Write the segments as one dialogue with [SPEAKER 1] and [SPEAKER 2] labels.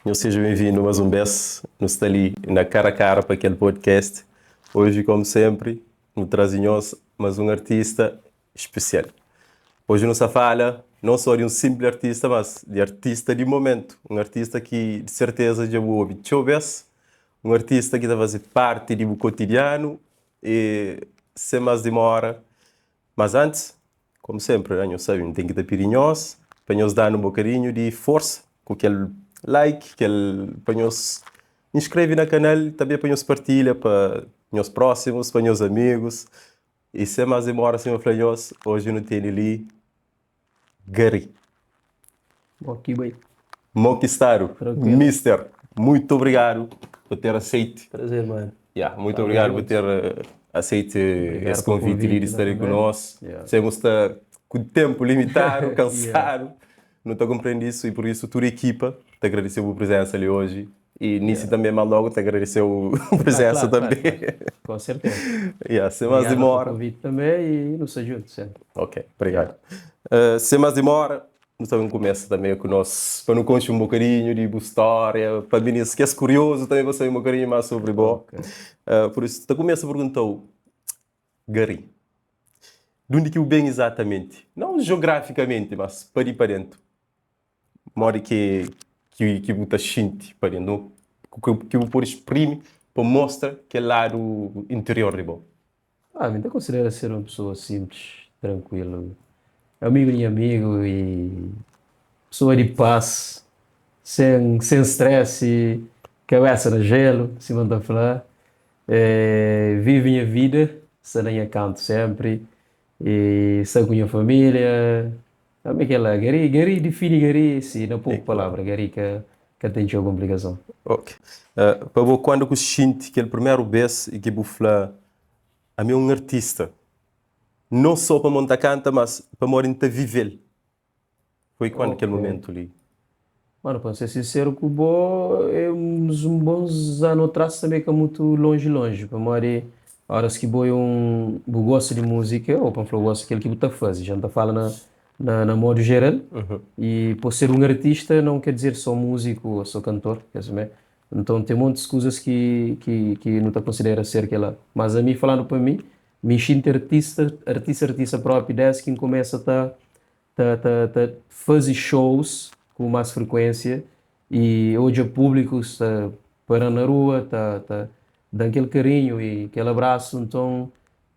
[SPEAKER 1] Nhos seja benvindu mas un bes. Nu sta li na Kara Kara pa kel podcast. Oji, komu senpri, nu traze nhos mas un artista spesial. Oji nu sta fala non só di un sinpli artista, mas di artista di momentu, un artista ki di serteza dja bu obi txeu bes, un artista ki ta faze parti di bu kotidianu e sen mas dimora. Mas antis, komu senpri, nhos sabe, nu ten ki ta pidi nhos pa nhos da-nu un bokadinhu di forsa ku kel like, kel pa nhos inskreve na kanal, tanbe pa nhos partilha pa nhos prósimus, pa nhos amigus. I sen más dimora, sima fla nhos, oji nu tene li Gary.
[SPEAKER 2] Mo ki bai.
[SPEAKER 1] Mo ki stadu.
[SPEAKER 2] Tranquilo.
[SPEAKER 1] Mister, muito obrigadu pa ter aceite.
[SPEAKER 2] Prazer, mano.
[SPEAKER 1] Ya, muito
[SPEAKER 2] Tamo
[SPEAKER 1] obrigadu pa
[SPEAKER 2] junto.
[SPEAKER 1] ter aceite
[SPEAKER 2] Obrigado
[SPEAKER 1] es
[SPEAKER 2] pa
[SPEAKER 1] konviti li di
[SPEAKER 2] konviti
[SPEAKER 1] sta
[SPEAKER 2] lá
[SPEAKER 1] li ku
[SPEAKER 2] também.
[SPEAKER 1] nos.
[SPEAKER 2] Yeah.
[SPEAKER 1] Semu sta ku tempu limitadu,
[SPEAKER 2] Yeah.
[SPEAKER 1] kansadu. Nu ta konprende isu i pur isu tudu ekipa ta agradese bu prizensa li oji. E Nice tanbe ma logo ta agradeceu presença
[SPEAKER 2] Ah, claro,
[SPEAKER 1] tanbe.
[SPEAKER 2] claro, claro. Com certeza.
[SPEAKER 1] Yeah, sem mais
[SPEAKER 2] Obrigado pelo
[SPEAKER 1] demora.
[SPEAKER 2] convite também e nos ajude sempre.
[SPEAKER 1] Ok, obrigado. Sem mais demora, nu ta ben kumesa tanbe ku nos, pa nu konxe un bokadinhu di bu stória, pa minis ki es kuriozu tanbe pa sabe un bokadinhu más sobri bo.
[SPEAKER 2] Ok.
[SPEAKER 1] Pur isu, ta kumesa perguntau, Gary, di undi ki bu ben izatamenti? Nau jeografikamenti, mas pa di pa dentu. Modi ki ki bu ta xinti pa dentu? Ki bu pode sprimi pa mostra kel ladu interior di bo?
[SPEAKER 2] Ah, mi ta konsidera ser un pesoa sinplis, trankuilu, amigu di nha amigu i pesoa di pas, sen sen stress i kabesa na jelu, sima N ta fla. Vivi nha vida, sta na nha kantu senpri i sta ku nha familia. Ami kel la, Gary, Gary, difini Gary si na poku palavra, Gary ka ka ten txeu konplikason.
[SPEAKER 1] Ok. Pa bo, kuandu ku xinti kel primeru bes i ki bu fla, Ami é un artista, non so pamo N ta kanta, mas pamodi N ta vive-l. Foi kuandu kel
[SPEAKER 2] Ok.
[SPEAKER 1] mumentu li?
[SPEAKER 2] Mano, pa N ser sinseru ku bo, é uns un bons anu atrás tanbe ka mutu lonji lonji, pamodi óras ki bo é un bu gosta di múzika, ô pa N fla bu gosta di kel ki bu ta faze, já N ta fala na na na modu jeral, i pa ser un artista não quer dizer só múziku ô só kantor, quer saber? Nton ten montis kuzas ki ki ki nu ta konsidera ser kel-la. Mas ami, falandu pa mi, mi N xinti artista, artista artista propi dés ki N kumesa ta ta ta ta fazi shows ku mas frekuensia i odja publiku sta paran na rua ta ta dan kel karinhu i kel abrasu nton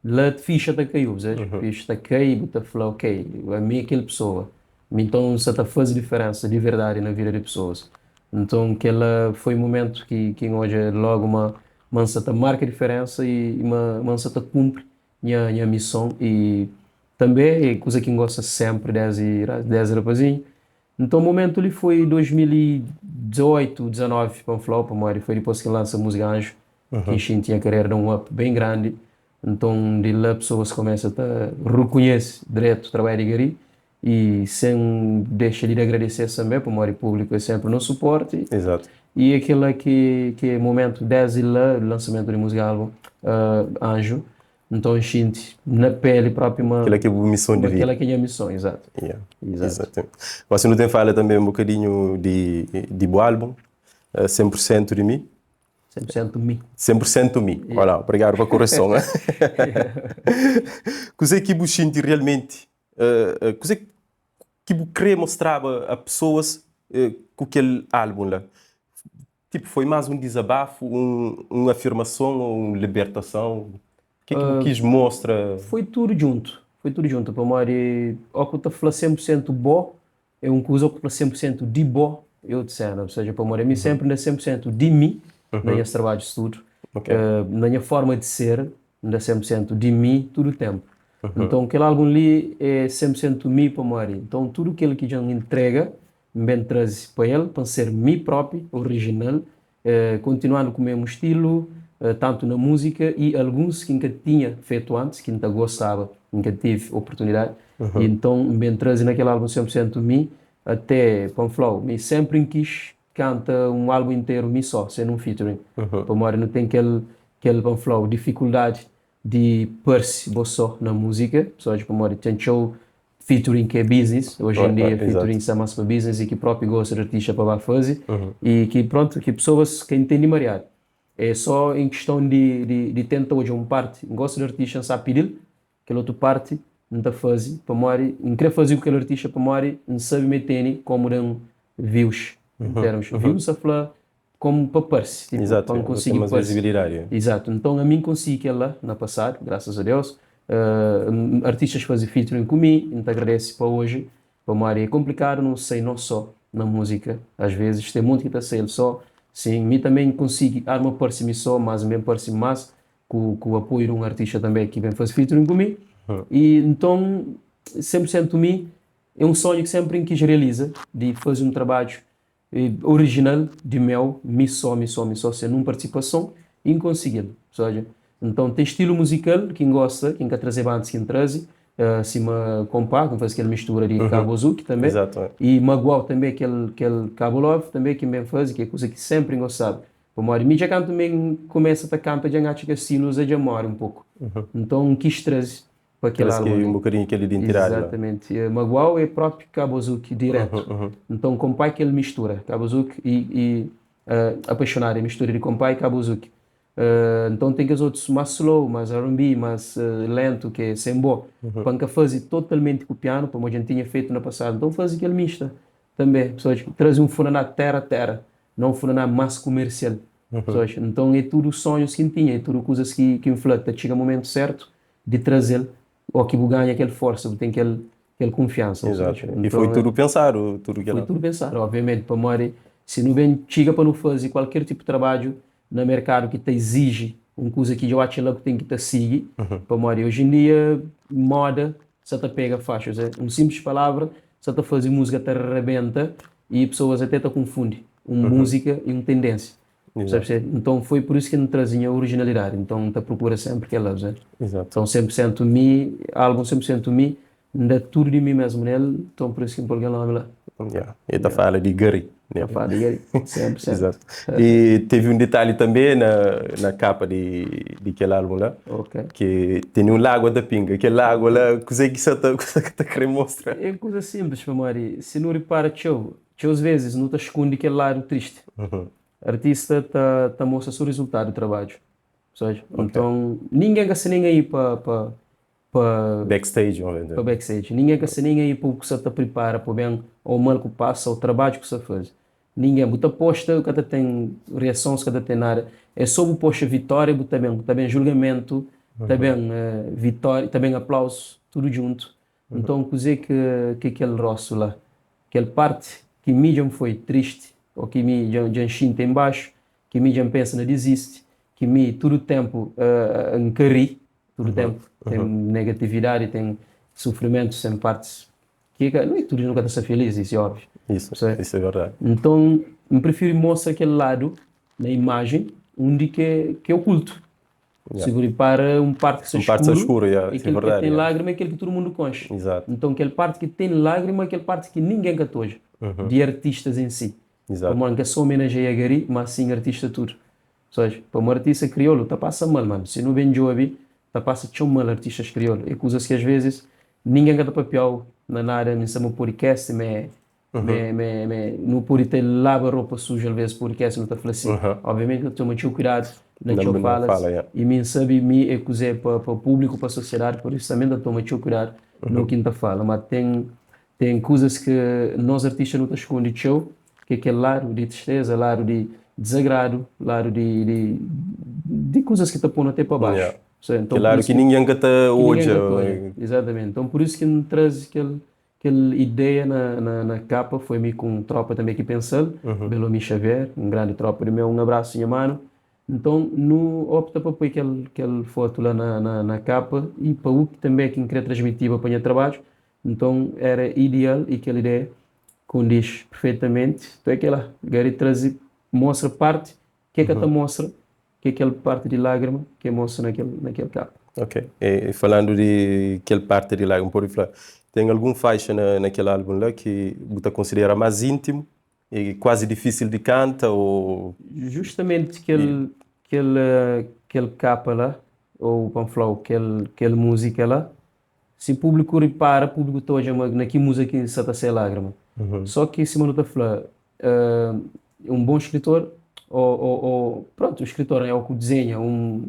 [SPEAKER 2] la fixa ta kaiu percebes fixa ta kai i bu ta fla ok ami é kel pesoa mi nton nsa ta fazi diferensa di verdadi na vida di pesoas nton kela foi mumentu ki ki n odja logu ma ma nsa ta marka diferensa i ma ma nsa ta kunpri nha nha mison i tanbe é kuza ki N gosta senpri desdi desdi rapazinhu. Nton mumentu li foi 2018, 19 pa N fla-u pamodi foi dipôs ki N lansa múzika Anju ki N xinti nha karera da un up ben grandi. Nton di la pesoas kumesa ta rekonhese dretu trabadju di Gary i sen dexa di agradese-s tanbe pamodi públiku é senpri nos suporti.
[SPEAKER 1] Exato.
[SPEAKER 2] I é kel-la ki ki é mumentu desdi la lansamentu di múzika álbum Anju Nton N xinti na peli propi ma.
[SPEAKER 1] Kela ki é bu mison di vida.
[SPEAKER 2] Kela ki é nha mison, izatu.
[SPEAKER 1] Yeah.
[SPEAKER 2] Izatu.
[SPEAKER 1] Gosi nu ten fala tanbe un bokadinhu di di bu album, 100% di mi.
[SPEAKER 2] 100% mi.
[SPEAKER 1] 100% mi.
[SPEAKER 2] Yeah.
[SPEAKER 1] Ola, obrigadu pa koreson. Kuzê ki bu xinti realmenti, kuzê ki bu krê mostraba a pesoas ku kel album la? Tipo, foi más un dizabafu, un un afirmason ô un libertason? Ke ki bu kis mostra?
[SPEAKER 2] Foi tudu djuntu, foi tudu djuntu pamodi ó ku ta fla 100% bo é un kuza, ó ku fla 100% di bo é otu sena, ou seja, pamodi ami senpri N da 100% di mi na nhas trabadjus tudu, na nha forma di ser N da 100% di mi tudu tenpu. Nton kel albun li é 100% mi pamodi nton tudu kel ki dja N intrega N ben traze pa el pa N ser mi propi, orijinal, kontinuandu ku memu stilu, tantu na múzika i alguns ki N ka tinha fetu antis, ki N ta gostaba, N ka tevi oportunidadi. I nton N ben traze na kel álbun 100% mi, até pa N fla-u, mi sénpri N kis kanta un álbun interu mi só, sen un featuring, pamodi nu ten kel, kel pa N fla-u, difikuldadi. di parse bo só na múzika, pessoas pamodi ten txeu featuring ki é business, hoje em dia featuring sta más pa business e ki própi gosta di artista pa ba faze e ki pronto, ki pessoas ka intendi mariadu. É só em questão di di di tenta odja un parti, N gosta di artista N sa pidi-l, kel otu parti N ta faze pamodi N kre faze ku kel artista pamodi N sabe ma el tene komu da-m views, em termos views N sa fla komu pa parse, tipo
[SPEAKER 1] Exato,
[SPEAKER 2] pa N
[SPEAKER 1] pa ten
[SPEAKER 2] konsigi
[SPEAKER 1] más
[SPEAKER 2] parse.
[SPEAKER 1] vizibilidadi.
[SPEAKER 2] Exato, nton ami N konsigi kel la na pasadu, grasas a Deus, artistas faze featuring ku mi, N ta agradese pa oji, pamodi é konplikadu nu sai nos só na múzika, às vezes ten monti ki ta sai el só, sim, mi tanbe N konsigi arma parse mi só, mas N ben parse más ku ku apoiu di un artista tanbe ki ben faze featuring ku mi, i nton 100% mi é un sonhu ki senpri N kis realiza, di faze un trabadju Original di meu, mi só, mi só, mi só, sen nun partisipason, i N konsigi-l. Sabe? Nton, ten stilu muzikal ki N gosta, ki N ka trazeba antis ki N traze, sima konpá, ki N faze kel mistura di Cabo Zouk tanbe, i Maguau tanbe, kel kel Cabo Love tanbe ki N ben faze, ki é kuza ki senpri N gostaba. Pamodi mi dja kantu mi N kumesa ta kanta dja N atxa ki stilus dja móre un poku. Nton, N kis traze pa kel
[SPEAKER 1] Parece
[SPEAKER 2] álbum
[SPEAKER 1] que um
[SPEAKER 2] li.
[SPEAKER 1] bocadinho aquela identidade lá.
[SPEAKER 2] Exatamente. Maguau é própi Kabozuki direto. Nton konpai ki el mistura Kabozuki i i Apaixonado é mistura di konpai i Kabozuki. Nton ten kes otus más slow, más R&B, más lentu ki é sen bo. Pa N ka faze totalmenti ku pianu, pamodi dja N tinha fetu na pasadu. Nton N faze kel mista tanbe. Pessoas traze un funaná tera tera, na un funaná más kumersial. Pessoas, nton é tudu sonhus ki N tinha, é tudu kuzas ki ki N fla ta txiga momentu sertu di traze-l ó ki bu ganha kel forsa, bu ten kel kel kunfiansa.
[SPEAKER 1] Exato. E foi tudu pensadu, tudu
[SPEAKER 2] Foi
[SPEAKER 1] kel-la.
[SPEAKER 2] tudu pensadu, obviamenti, pamodi si nu ben txiga pa nu faze kualker tipu di trabadju na merkadu ki ta iziji un kuza ki dja bu atxa la ku ten ki ta sigi, pamodi oji en dia moda sa ta pega faxi, ose un sinplis palavra sa ta faze múzika ta rebenta i pesoas ate ta kunfundi un múzika i un tendénsia.
[SPEAKER 1] Exato.
[SPEAKER 2] Sabe? Nton foi por isso ki N traze nha originalidade. Nton N ta prokura sempre kel-la, sabe?
[SPEAKER 1] Exato.
[SPEAKER 2] Nton 100% mi, álbum 100% mi, N da tudu di mi mesmu nel, nton por isso ki N pô-l kel nomi la.
[SPEAKER 1] Yeah. E ta fala di Gary, né?
[SPEAKER 2] Ta fala di Gary, 100%.
[SPEAKER 1] Exato. E teve um detalhe também na, na capa di, di kel álbum lá,
[SPEAKER 2] Ok.
[SPEAKER 1] que tem um lago da pinga. Kel lago lá, kuzê ki sa ta, kuzê ki ta kre mostra?
[SPEAKER 2] É kuza simples, pamodi si nu ripara txeu, Txeus vezes nu ta skunde kel ladu tristi. Artista ta ta mostra so rizultadu di trabadju. Sabe? Nton, ningen ka sta nen aí pa pa pa
[SPEAKER 1] Backstage, vamos dizer.
[SPEAKER 2] pa backstage. Ningen ka sta nen aí pa u ku sa ta pripara pa ben ou mal ku pasa ou trabadju ku sa faze. Ningen. Bu ta posta, ka ta ten reasons, ka ta ten nada. É so bu posta vitória, bu ta ben. Ta ben julgamentu, ta ben vitória, ta ben aplausu, tudu djuntu. Nton, kuzê ki kel róstu la? Kel párti ki mi dja N foi tristi ô ki mi dja N xinti inbaxu, ki mi dja N pensa na dizisti, ki mi tudu ténpu N ka ri, tudu ténpu ten negatividadi, ten sufrimentus, ten pártis ki ka, nu tudu nu ka ta sta filís, isu é óbviu.
[SPEAKER 1] Isu, isu é verdadi.
[SPEAKER 2] Nton, N prifiri mostra kel ladu na imajen undi ki é okultu.
[SPEAKER 1] Yeah.
[SPEAKER 2] Si bu ripara, un parti ki sta
[SPEAKER 1] Un parti sta
[SPEAKER 2] eskuru
[SPEAKER 1] eskuru, yeah,
[SPEAKER 2] e
[SPEAKER 1] isso é
[SPEAKER 2] kel ki
[SPEAKER 1] verdade,
[SPEAKER 2] ten
[SPEAKER 1] yeah.
[SPEAKER 2] lágrima é kel ki tudu mundu konxe.
[SPEAKER 1] Exato.
[SPEAKER 2] Nton kel parti ki ten lágrima é kel parti ki ningen ka ta odja, di artistas en si.
[SPEAKER 1] Exato.
[SPEAKER 2] Pamodi N ka sô omenajeia Gary, mas sin artista tudu. Sabe? Pamodi artista kriolu ta pasa mal, mano. Si nu ben djobe, ta pasa txeu mal artistas kriolu. É kuzas ki asvezis ningen ka ta papiau na nada, mi sta ma podcast, ma é Me, me, me, nu pode ta laba ropa suju alvês podcast nu ta fla si. Obviamenti nu ta toma txeu kuidadu na
[SPEAKER 1] Na
[SPEAKER 2] txeu
[SPEAKER 1] na
[SPEAKER 2] falas
[SPEAKER 1] fala, yeah.
[SPEAKER 2] i mi N sabe mi é kuzê pa pa públiku, pa sosiedadi, por isu tanbe N ta toma txeu kuidadu no ki N ta fala. Ma ten ten kuzas ki nos artista nu ta skonde txeu, ki é kel ladu di tristeza, ladu di dezagradu, ladu di di di kuzas ki ta pô-nu até pa baxu.
[SPEAKER 1] Yeah.
[SPEAKER 2] Sabe? Nton
[SPEAKER 1] Kel
[SPEAKER 2] por
[SPEAKER 1] ladu
[SPEAKER 2] isu
[SPEAKER 1] ki
[SPEAKER 2] ki
[SPEAKER 1] ningen ka ta
[SPEAKER 2] ki ningen
[SPEAKER 1] odja.
[SPEAKER 2] ka ta odja. Exatamente. Nton por isu ki N traze kel Kel ideia na na na kapa foi mi ku un tropa tanbe ki pensa-l, Belomi Xavier, un grandi tropa di meu, un abrasu nha manu. Nton nu opta pa poi kel kel fotu la na na na kapa i pa u ki tanbe ki N kre transmitiba pa nha trabadju, nton era ideal i kel ideia kondix perfeitamenti. Nton é kela, Gary traze mostra parti ke ka ta mostra Ke kel parti di lágrima ke mostra na kel na kel kapa.
[SPEAKER 1] Ok. E falandu di kel parti di lágrima, pode fla, ten algun faixa na na kel álbum la ki bu ta konsidera más íntimu e kuazi difísil di kanta ô.
[SPEAKER 2] Justamenti kel kel kel kapa la. ou pa N fla-u kel kel múzika la, si públiku ripara, públiku ta odja ma na ki múzika ki sa ta sai lágrima. Só ki sima nu ta fla, un bon skritor o o o prontu, un skritor é o ku dizenha un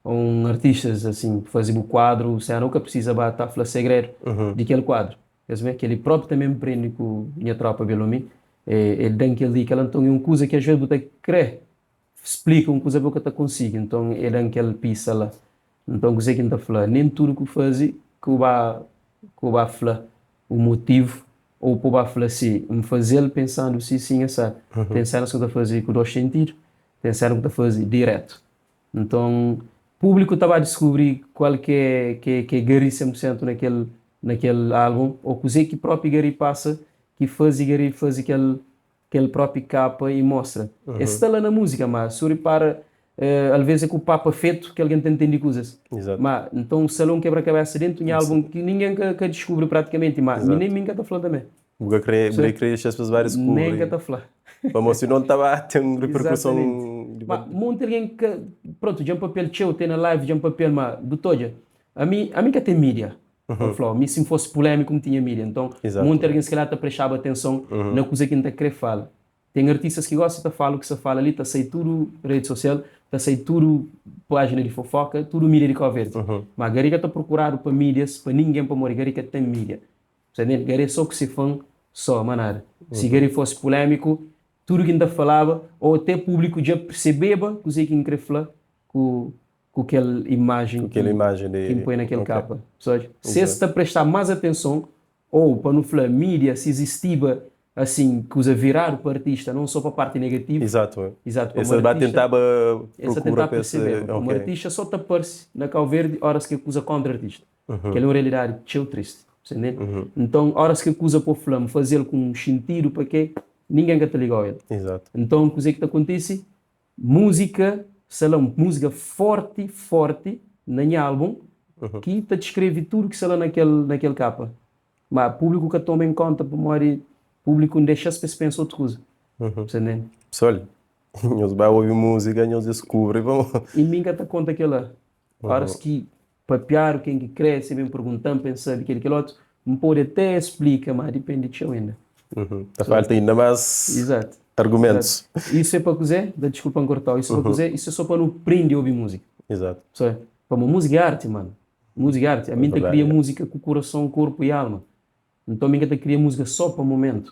[SPEAKER 2] un artistas asin faze bu kuadru, sena, u ka precisa ba ta fla segredu di kel kuadru. Es me, kel-li própi tanbê N prende ku nha trópa Belomi. El da-m kel dika la. Nton, é un kuza ki asvês bu ta krê splika un kuza bu ka ta konsigi. Nton, el da-m kel pista la. Nton, kuzê ki N ta fla? Nen tudu ku faze ki bu ba ku bu ba fla u motivu ô pa bu ba fla si, N faze-l pensandu si, sin, asadu. Ten sénas ki N ta faze ku dos sentidu, ten sénas ki N ta faze dirétu. Nton, públiku ta ba diskubri kual ki é ki é ki é Gary 100% na kel na kel álbun ô kuzê ki própi Gary pasa ki faze Gary faze kel kel própi kapa i mostra. Es sta la na múzika, má si bu ripara alvês é ku papa fetu ki algen ta ntende kuzas.
[SPEAKER 1] Izatu.
[SPEAKER 2] Má, nton sta la un kebra-kabésa déntu nha álbun ki ningen ka ka diskubri pratikamenti, má mi nen mi N ka ta fla tanbê.
[SPEAKER 1] Bu ka kre, bu ka kre dexa es ba diskubri.
[SPEAKER 2] Nen ka ta fla.
[SPEAKER 1] Pamodi si non ta ba ten riperkuson.
[SPEAKER 2] Exatamente. Ma monti algen ka, prontu, dja N papia-l txeu, te na live dja N papia-l, ma bu ta odja, ami, ami ka ten mídia, pa N fla-u, mi si N fosi pulémiku N tinha mídia, nton monti algen si kalhar ta prexaba atenson na kuza ki N ta kre fala. Ten artistas ki gosi ta fala u ki sa fala li, ta sai tudu redi sosial, ta sai tudu pájina di fofoka, tudu mídia di Kau Verdi. Ma Gary ka ta prokuradu pa mídias, pa ningen, pamodi Gary ka ten mídia. Sa ntende? Gary é so ku se fã só, ma nada. Si Gary fosse polémico, tudo ki N ta falaba, ou até público dja percebeba kuzê ki N kre fla ku ku kel imagen
[SPEAKER 1] Ku kel imagen di
[SPEAKER 2] ki N poi na kel
[SPEAKER 1] ok.
[SPEAKER 2] kapa. Percebes? Se es
[SPEAKER 1] Exato.
[SPEAKER 2] ta prestá más atenson, ou pa nu fla mídia, si existiba asin kuza viradu pa artista, não só pa parti negativu.
[SPEAKER 1] Exato.
[SPEAKER 2] Exato,
[SPEAKER 1] Es
[SPEAKER 2] pamodi
[SPEAKER 1] ta ba
[SPEAKER 2] artista
[SPEAKER 1] tentaba
[SPEAKER 2] es ta
[SPEAKER 1] prokura
[SPEAKER 2] tentá
[SPEAKER 1] pa es
[SPEAKER 2] percebeba, pamodi
[SPEAKER 1] ok.
[SPEAKER 2] artista só ta parse na Kau Verdi óras ki é kuza kontra artista. Kel é un realidadi txeu tristi, bu ta ntende? Nton, óras ki kuza pa bu fla, N faze-l ku un xintidu pa ke, ningen ka ta liga-u el. Nton, kuzê ki ta kontise? Múzika sta la, un múzika fórti, fórti na nha álbun ki ta diskreve tudu ki sta la na kel, na kel kapa. Má públiku ka toma en kónta pamodi públiku N dexa-s pa es pensa otu kuza, bu ta ntende?
[SPEAKER 1] Pessoal, nhos ba obi múzika, nhos diskubri pamodi.
[SPEAKER 2] I mi N ka ta konta kel-la. Óras ki papiadu ken ki krê, si ben pergunta-m pa N sabe kel kel otu, N pode até splika, má dipende txeu inda.
[SPEAKER 1] Ta falta inda más
[SPEAKER 2] Izatu.
[SPEAKER 1] argumentus.
[SPEAKER 2] Izatu. Isu é pa kuzê? Da diskulpa N korta-u. Isu é pa kuzê? Isu é sô pa nu prende obi múzika.
[SPEAKER 1] Izatu.
[SPEAKER 2] Sabe? Pamodi múzika é arti, manu. Múzika é arti. Ami N ta
[SPEAKER 1] Verdadi,
[SPEAKER 2] kria
[SPEAKER 1] é.
[SPEAKER 2] múzika ku kurason, korpu i alma. Nton mi ka ta kria múzika sô pa momentu.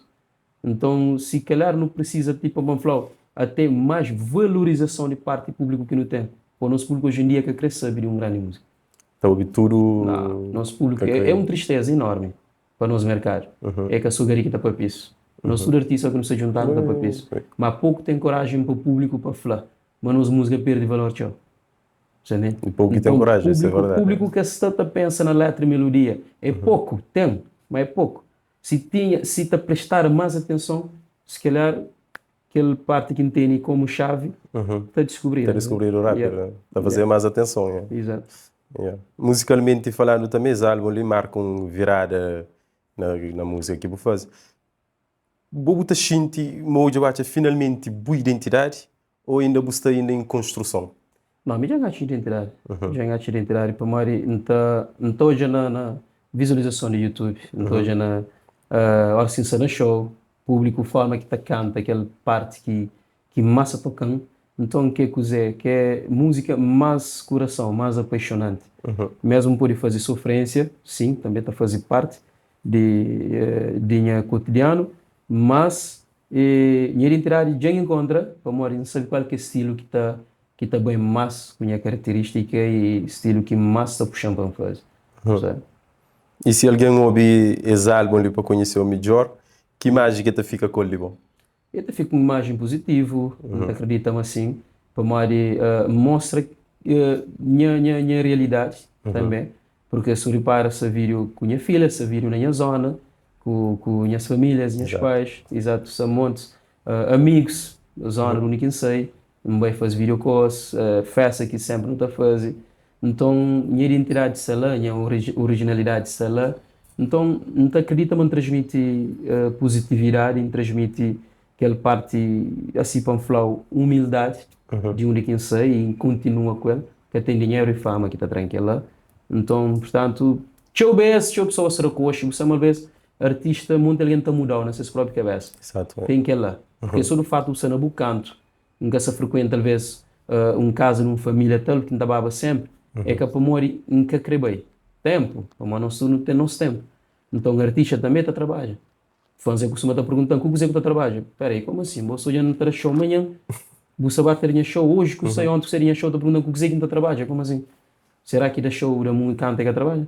[SPEAKER 2] Nton si kalhar nu prisiza ti pa N fla-u até más valorizason di parti públiku ki nu ten. Pô nos públiku oji en dia ka krê sabe di un grandi múzika.
[SPEAKER 1] Ta obi tudu
[SPEAKER 2] Nau, nos públiku
[SPEAKER 1] ka
[SPEAKER 2] é
[SPEAKER 1] krê.
[SPEAKER 2] é un tristeza enormi pa nos merkadu. É ka sô Gary ki ta papia isu. Nos tudu artista ki nu sta djuntadu nu ta papia isu. Ma poku ten korajen pa públiku pa fla ma nos múzika perde valor txeu. Sabe?
[SPEAKER 1] E pouco que tem
[SPEAKER 2] Então,
[SPEAKER 1] coragem, isso é
[SPEAKER 2] público,
[SPEAKER 1] verdade.
[SPEAKER 2] público que está ta pensa na letra e melodia. É pouco, tem, mas é pouco. Se tinha, se ta prestar mais atenção, se calhar aquele parte que entende como chave, ta descobrir.
[SPEAKER 1] Ta descobrir rápido,
[SPEAKER 2] Yeah.
[SPEAKER 1] né? Ta fazer
[SPEAKER 2] Yeah.
[SPEAKER 1] mais atenção, yeah.
[SPEAKER 2] Exato.
[SPEAKER 1] Yeah. Musicalmente falando também, esse álbum ali marca um virada na, na música que bu faz. Bo bu ta xinti ma odja bu atxa finalmente bu identidade Ou inda bu sta inda em konstruson?
[SPEAKER 2] Não, mi dja N atxa identidadi. Dja N atxa identidadi pamodi N ta N ta odja na na vizualizason di YouTube, N ta odja na óras ki N sta na show, públiku forma ki ta kanta kel parti ki ki más ta toka-m. Nton ke kuzê ke é múzika más kurason, más apaixonanti. Mésmu N pode faze sofrênsia, sin, tanbê ta faze parti di di nha kotidianu, mas E nha identidadi dja N inkontra pamodi N sabe kual ki é stilu ki ta ki ta bai más ku nha karaterístika i stilu ki más ta puxa-m pa N faze. Sabe?
[SPEAKER 1] I si algen obi es álbun li pa konhese-u midjór, ki imaji ki el ta fika ku el di bo?
[SPEAKER 2] El ta fika ku un imajen puzitivu, N ta kridita ma sin, pamodi N mostra nha nha nha realidadi tanbe, purke si bu ripara sta vídiu ku nha filha, sta vídiu na nha zóna, ku ku nhas famílias, nhas pais, exato, sta montis amigus, zona di undi ki N sai, N bai faze video kos, festa ki sempri nu ta faze, nton nha identidadi sta la, nha originalidadi sta la, nton N ta akredita ma N transmiti positividadi, N transmiti kel parti, asi pa N fla-u, umildadi di undi ki N sai i N kontinua ku el. Ka ten dinheru i fama ki ta tra-m kel-la. Nton, purtantu, txeu bês, txeu pesoa sta rakoxe, bu sabe, alvês artista, monti algen ta muda-u na ses própi kabésa. Ten kel-la. Purke sô di fatu bu sta na bu kantu, N ka sa frekuenta alvês un kaza di un família tal ki N ta baba sénpri, é ka pamodi N ka krê bai. Ténpu, pamodi nos tudu nu ten nos ténpu. Nton, artista tanbê ta trabadja. Fãs é kustuma ta pergunta-m, Ku kuzê ku ta trabadja? Pera aí, komu asin? Bo sta odja-m N ta da xou manhan, bu sta ba ta da nha xou oji ku sai, onti ku sai di nha xou, ta pergunta-m ku kuzê ki N ta trabadja? Komu asin? Será ki da xou, da mu kanta é ka trabadja?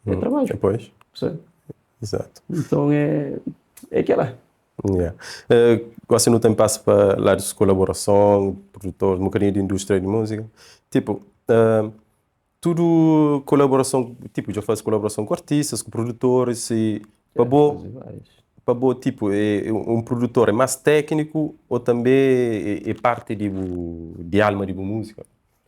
[SPEAKER 2] É trabadju.
[SPEAKER 1] Pois.
[SPEAKER 2] Percebe?
[SPEAKER 1] Exato.
[SPEAKER 2] Nton é, é kel-la.
[SPEAKER 1] Yeah. Gosi nu ten pasa pa ladu di kolaborason, produtor, un bokadinhu di indústria di múzika. Tipo, tudu kolaborason, tipo dja fazi kolaborason ku artistas, ku produtoris i pa bo, pa bo tipo é un produtor é más tékniku ô tanbe é parti di bu, di alma di bu múzika?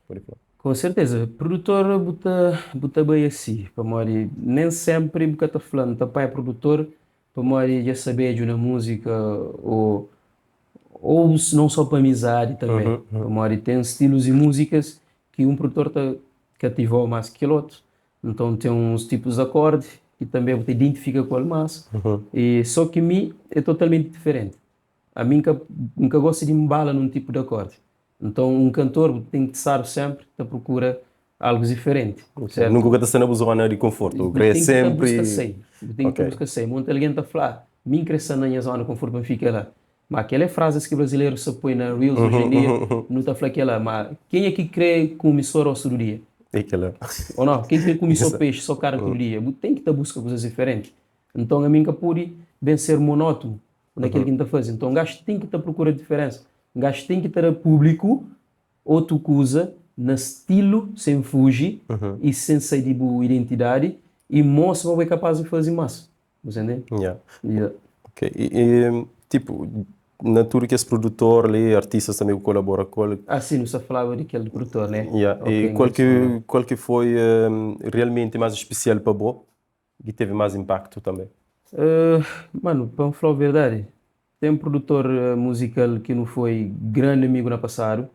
[SPEAKER 1] Pode fla.
[SPEAKER 2] Com certeza, produtor bu ta bu ta bai asi, pamodi nem sempre bu ka ta fla N ta pai produtor Pamodi dja sabedju na múzika ô ou não só pa amizadi tanbê, pamodi ten stilus di múzikas ki un produtor ta kativau más ki kel otu, nton ten uns tipus di akordi ki tanbê bu ta identifika ku el más, e só ki mi é totalmenti diferenti, ami N ka N ka gosta di nbala nun tipu di akordi. Nton, un kantor bu ten ki sabe senpri ta prokura algu diferenti,
[SPEAKER 1] sertu? Nunka bu ka ta sta na bu zona di konfortu, bu
[SPEAKER 2] Bu
[SPEAKER 1] krê
[SPEAKER 2] ten ki ta
[SPEAKER 1] senpri.
[SPEAKER 2] buska sai, bu ten ki ta
[SPEAKER 1] Ok.
[SPEAKER 2] buska sai. Monti algen ta fla, Mi N krê sta na nha zona di konfortu pa N fika la. Má kel é frazes ki brazilerus sa poi na reels oji en dia, nu ta fla kel-la. Má kenha ki krê kume sô arroz tudu dia?
[SPEAKER 1] É kel-la.
[SPEAKER 2] Ô nau? Ken ki krê kume sô pexi, sô karni tudu dia? Bu ten ki ta buska kuzas diferenti. Nton, ami N ka pode ben ser monótonu na kel ki N ta faze. Nton, gaxu ten ki ta prokura diferénsa. Gaxu ten ki ta da públiku otu kuza na stilu, sen fuji i sen sai di bu identidadi i mostra ma bu é kapás di faze más. Bu ta ntende?
[SPEAKER 1] Yeah.
[SPEAKER 2] Yeah.
[SPEAKER 1] Ok. I, tipo, na tudu kes produtor li, artistas tanbe ku kolabora ku el.
[SPEAKER 2] Ah, sim, nu sta falaba di kel produtor, né?
[SPEAKER 1] Yeah.
[SPEAKER 2] Ok,
[SPEAKER 1] I kual ki, kual ki foi realmenti más spesial pa bo? Ki teve más inpaktu tanbe?
[SPEAKER 2] Manu, pa N fla-u verdadi, ten produtor muzikal ki nu foi grandi amigu na pasadu,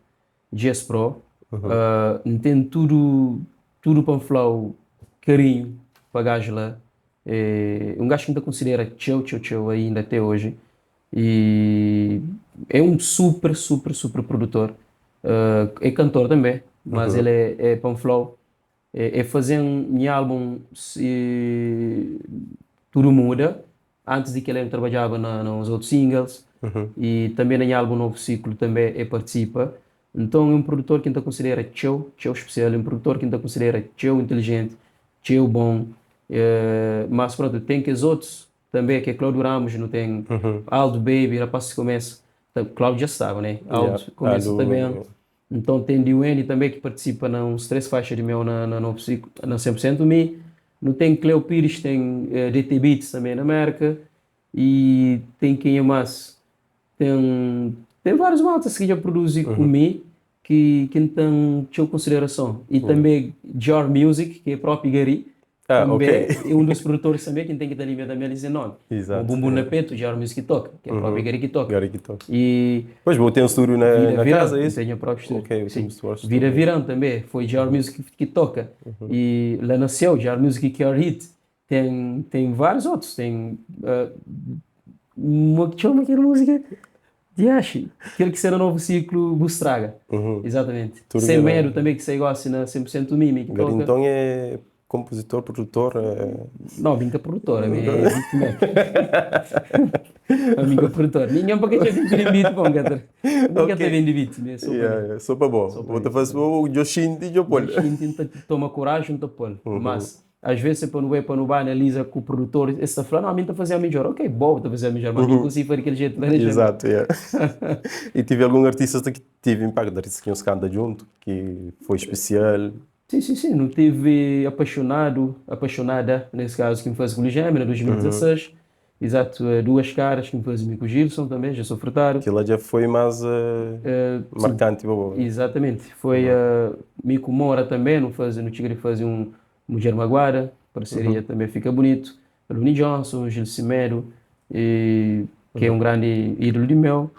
[SPEAKER 2] Jess Pro. N ten tudu, tudu pa N fla-u karinhu pa gaju la. É un gaju ki N ta konsidera txeu, txeu, txeu ainda até oji. E é un super, super, super produtor. É kantor tanbe, mas el é, pa N fla-u, E faze-m nha álbun Tudu Muda. Antis di kel-la, N trabadjaba na uns otu singles i tanbê na nha álbun Novu Siklu tanbê e partisipa. Nton, é un produtor ki N ta konsidera txeu, txeu spesial, é un produtor ki N ta konsidera txeu intilijenti, txeu bon. Mas prontu, ten kes otus tanbê ki é Cláudio Ramos, nu ten Aldo Baby, rapaz ki kumesa, Cláudio dja staba, né? Aldo kumesa tanbê. Nton ten di Wendy tanbe ki partisipa na uns 3 faixa di meu na na novu siklu na 100% mi. Nu ten Cleo Pires, ten DT Beats tanbe na Merka i ten kenha mas? Ten ten várius maltas ki dja produzi ku mi ki ki N ten txeu konsiderason. I tanbe Dior Music ki é propi Gary
[SPEAKER 1] Ah,
[SPEAKER 2] Tanbê,
[SPEAKER 1] ok.
[SPEAKER 2] é un dos produtores tanbê ki N ten ki ta limia tanbê ali se nomi.
[SPEAKER 1] Exato.
[SPEAKER 2] O Bumbum na Petu, já era música que toca, que é próprio Gary que toca.
[SPEAKER 1] Gary que toca.
[SPEAKER 2] E
[SPEAKER 1] Pois, bo ten estúdio na,
[SPEAKER 2] Vida
[SPEAKER 1] na
[SPEAKER 2] Virão,
[SPEAKER 1] casa, é
[SPEAKER 2] N
[SPEAKER 1] isso?
[SPEAKER 2] ten nha próprio estúdio.
[SPEAKER 1] Ok,
[SPEAKER 2] Sim.
[SPEAKER 1] tem estúdio.
[SPEAKER 2] Vida Virão tanbê, foi já música que toca. E lá nasceu, já música que é hit. Tem, tem vários outros, tem uma que chama aquela música? Diaxi, kel ki será novu siklu bu straga. Exatamente.
[SPEAKER 1] Tudu
[SPEAKER 2] Sem
[SPEAKER 1] ki
[SPEAKER 2] medu tanbe ki sai gosi na 100% Mimi ki
[SPEAKER 1] Gary
[SPEAKER 2] toka.
[SPEAKER 1] nton é konpuzitor, produtor?
[SPEAKER 2] Não, mi nka produtor, ami é beatmaker. Ami nka produtor. Ninguém pa ka txeu ki pidi beat pa mi ka ta. Mi ka ta bendi beat, mi é so pa mi.
[SPEAKER 1] Yeah, so pa bo.
[SPEAKER 2] So pa
[SPEAKER 1] Bo ta
[SPEAKER 2] mi.
[SPEAKER 1] fasi bo djo xinti djo pol.
[SPEAKER 2] Djo xinti, nta toma koraji nta pol. Mas Às vezes é pa nu bai pa nu ba analiza ku produtor, es ta fla, não, ami N ta faze a midjor. Ok, bo bu ta faze a midjor, ma mi N konsigi faze di kel jetu la, dexa-m.
[SPEAKER 1] Exato, yeah. E tive algun artistas ki tive impacto, artistas ki nhos kanta djuntu, ki foi especial?
[SPEAKER 2] Sim, sim, sim, nu tive Apaixonado, Apaixonada, nesse caso, ki N faze ku Ligémia na 2016, exato, Duas Caras ki N faze mi ku Gilson também, Gilson Furtado.
[SPEAKER 1] Kel-la dja foi más marcante pa bo?
[SPEAKER 2] Exatamente, foi mi ku Mora também, nu faze, nu txiga di faze un Mudjer Maguada, parceria tanbe fika bunitu. Luni Johnson, Gil Semedo, ki é un grandi ídolu di meu.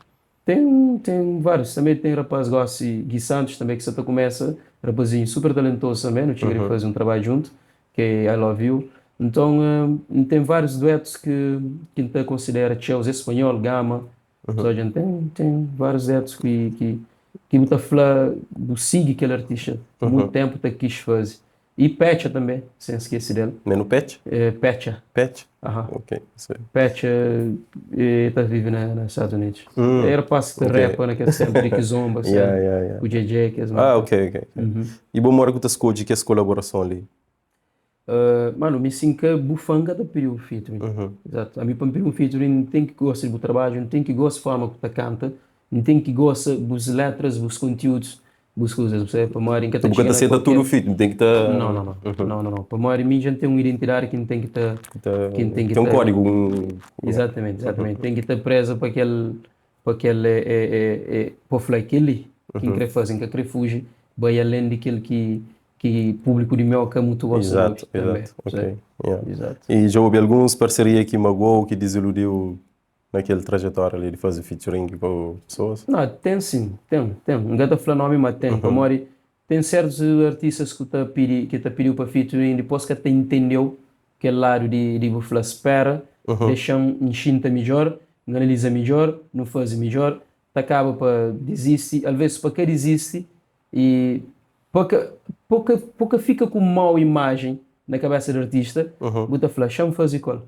[SPEAKER 2] Tem, tem vários. Também tem rapaz gosi Gui Santos também que sa ta começa, rapazinho super talentoso também, nu txiga di faze um trabalho junto, que é I Love You. Então, tem vários duetos que que N ta considera txeu, Zé Espanhol, Gama, só dja tem tem vários duetos que que que bu ta fla, bu sigui kel artista muito tempo ta quis faze. E Petcha também, sem esquece del.
[SPEAKER 1] Menu Petcha?
[SPEAKER 2] É, Petcha.
[SPEAKER 1] Petcha?
[SPEAKER 2] Aham.
[SPEAKER 1] Ok, sei.
[SPEAKER 2] Petcha eh, ta vive na, nos Estados Unidos. Era passo que repa naquele tempo de Kizomba,
[SPEAKER 1] Yeah, yeah, yeah.
[SPEAKER 2] o JJ, que
[SPEAKER 1] Ah, ok, ok. ok. E bom mora que tu escolhe que essa colaboração ali?
[SPEAKER 2] Mano, mi sim que bufanga ta pedi um featuring. Exato. A mim para pedir um featuring, tem que gostar do trabalho, tem que gostar da forma que tu canta, tem que gostar das letras, dos conteúdos, dos coisas, você para mim que
[SPEAKER 1] Tu nunca te aceita tudo feat, tem que tá
[SPEAKER 2] Não, não, não. Não, não, não. Para mim já tem uma identidade que tem que tá que tem que
[SPEAKER 1] tem um
[SPEAKER 2] tá
[SPEAKER 1] código, um
[SPEAKER 2] Exatamente, exatamente. Tem que estar presa para aquele é, é, é, para falar aquele que quer fazer, que quer fugir, vai além daquele que público de meu que muito gosta de
[SPEAKER 1] Exato,
[SPEAKER 2] ouvir também.
[SPEAKER 1] exato. Ok. Yeah.
[SPEAKER 2] Exato.
[SPEAKER 1] E já houve alguns parceria que magoou, que desiludiu naquele trajetória ali de fazer featuring com pessoas?
[SPEAKER 2] Não, tem sim, tem, tem. Não está falar nome, mas tem. Para mim, tem certos artistas que tá pedi, que tá pediu para featuring, depois que até entendeu aquele lado de vou falar, espera, deixa-me enxinta melhor, analisa melhor, não faz melhor, tá acaba para desiste, às vezes para que desiste e pouca, pouca, pouca fica com mau imagem na cabeça do artista, bota falar, chama fazer qual.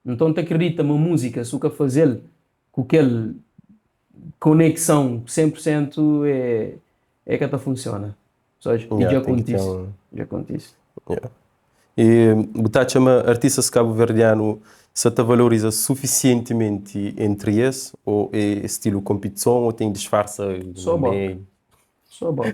[SPEAKER 2] Então te acredita uma música, se o que fazer com aquele conexão 100% é, é que até funciona. Sabes? E
[SPEAKER 1] Yeah,
[SPEAKER 2] já
[SPEAKER 1] tem que ter
[SPEAKER 2] acontece.
[SPEAKER 1] um-
[SPEAKER 2] Já acontece.
[SPEAKER 1] Yeah. E você chama artistas cabo-verdiano se te valoriza suficientemente entre eles ou é estilo competição ou tem disfarça
[SPEAKER 2] Só
[SPEAKER 1] no
[SPEAKER 2] boca.
[SPEAKER 1] meio?
[SPEAKER 2] Só boca.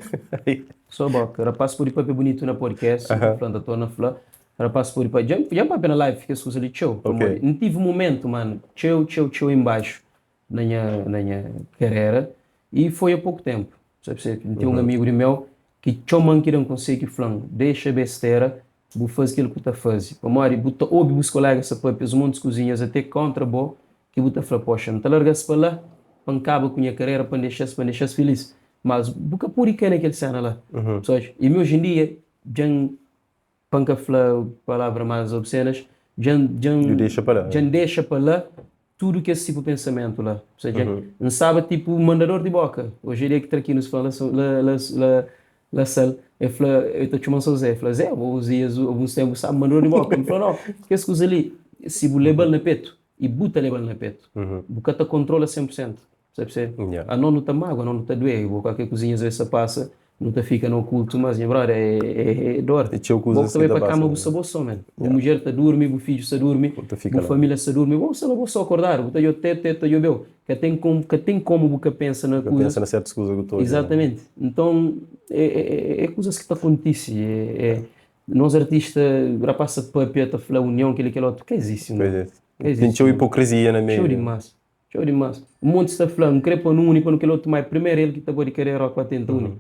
[SPEAKER 2] Só boca. Rapaz por papel bonito na podcast, uh -huh. falando à na fla. Rapaz por papel. Já já papel na live, fica escusa ali, tchau.
[SPEAKER 1] Ok.
[SPEAKER 2] Não tive um momento, mano, tchau, tchau, tchau embaixo na minha carreira e foi há pouco tempo. Sabe, você tem um amigo de meu que tchau man que não consegue falando, deixa besteira, vou fazer aquilo que tu faz. Pamori, buta ouve os colegas sa papel, um monte de cozinhas até contra bo, que buta fala, poxa, não te largas para lá, para acaba com a minha carreira, para deixar feliz. Mas buca puri que naquele cena lá. Sabes? E hoje em dia, já panca fala palavra mais obscenas, já já
[SPEAKER 1] E deixa para lá.
[SPEAKER 2] já deixa para lá tudo que é esse tipo de pensamento lá. Ou seja, não sabe tipo mandador de boca. Hoje em dia que tá aqui nos fala lá lá lá lá sal, eu falo, eu tô chamando só Zé, fala Zé, alguns dias, alguns tempos sabe mandador de boca. Ele falou, não, que esse coisa ali, se bu lebal na peto e buta lebal na peto, buca te controla 100%. Sabe se?
[SPEAKER 1] Yeah.
[SPEAKER 2] A não não tá mágoa, não não tá doer, qualquer cozinha às vezes se passa, não te fica no oculto, mas minha brother, é, é, é dor.
[SPEAKER 1] E teu coisa
[SPEAKER 2] Bom também
[SPEAKER 1] que
[SPEAKER 2] para
[SPEAKER 1] passa,
[SPEAKER 2] cama,
[SPEAKER 1] né?
[SPEAKER 2] bu sabor só, man. O mulher tá dorme, o filho se dorme,
[SPEAKER 1] Puta, fica
[SPEAKER 2] o
[SPEAKER 1] lá.
[SPEAKER 2] família se dorme, bom, se não vou só acordar, bu tá eu te te te eu beu, que tem como bu que pensa na
[SPEAKER 1] Eu
[SPEAKER 2] coisa.
[SPEAKER 1] penso na certa coisa que eu estou
[SPEAKER 2] Exatamente. Então, é, é, é coisas que te acontece. É, é, nós artistas, rapaz, papel, tá falar união, aquele aquele outro, que existe,
[SPEAKER 1] Pois
[SPEAKER 2] não?
[SPEAKER 1] é.
[SPEAKER 2] Que
[SPEAKER 1] Tem
[SPEAKER 2] existe,
[SPEAKER 1] teu
[SPEAKER 2] não?
[SPEAKER 1] hipocrisia na meio.
[SPEAKER 2] Show demais. Show demais. Um monte está falando, querer para um para aquele outro, mas primeiro ele que está pode querer rock para tentar unir.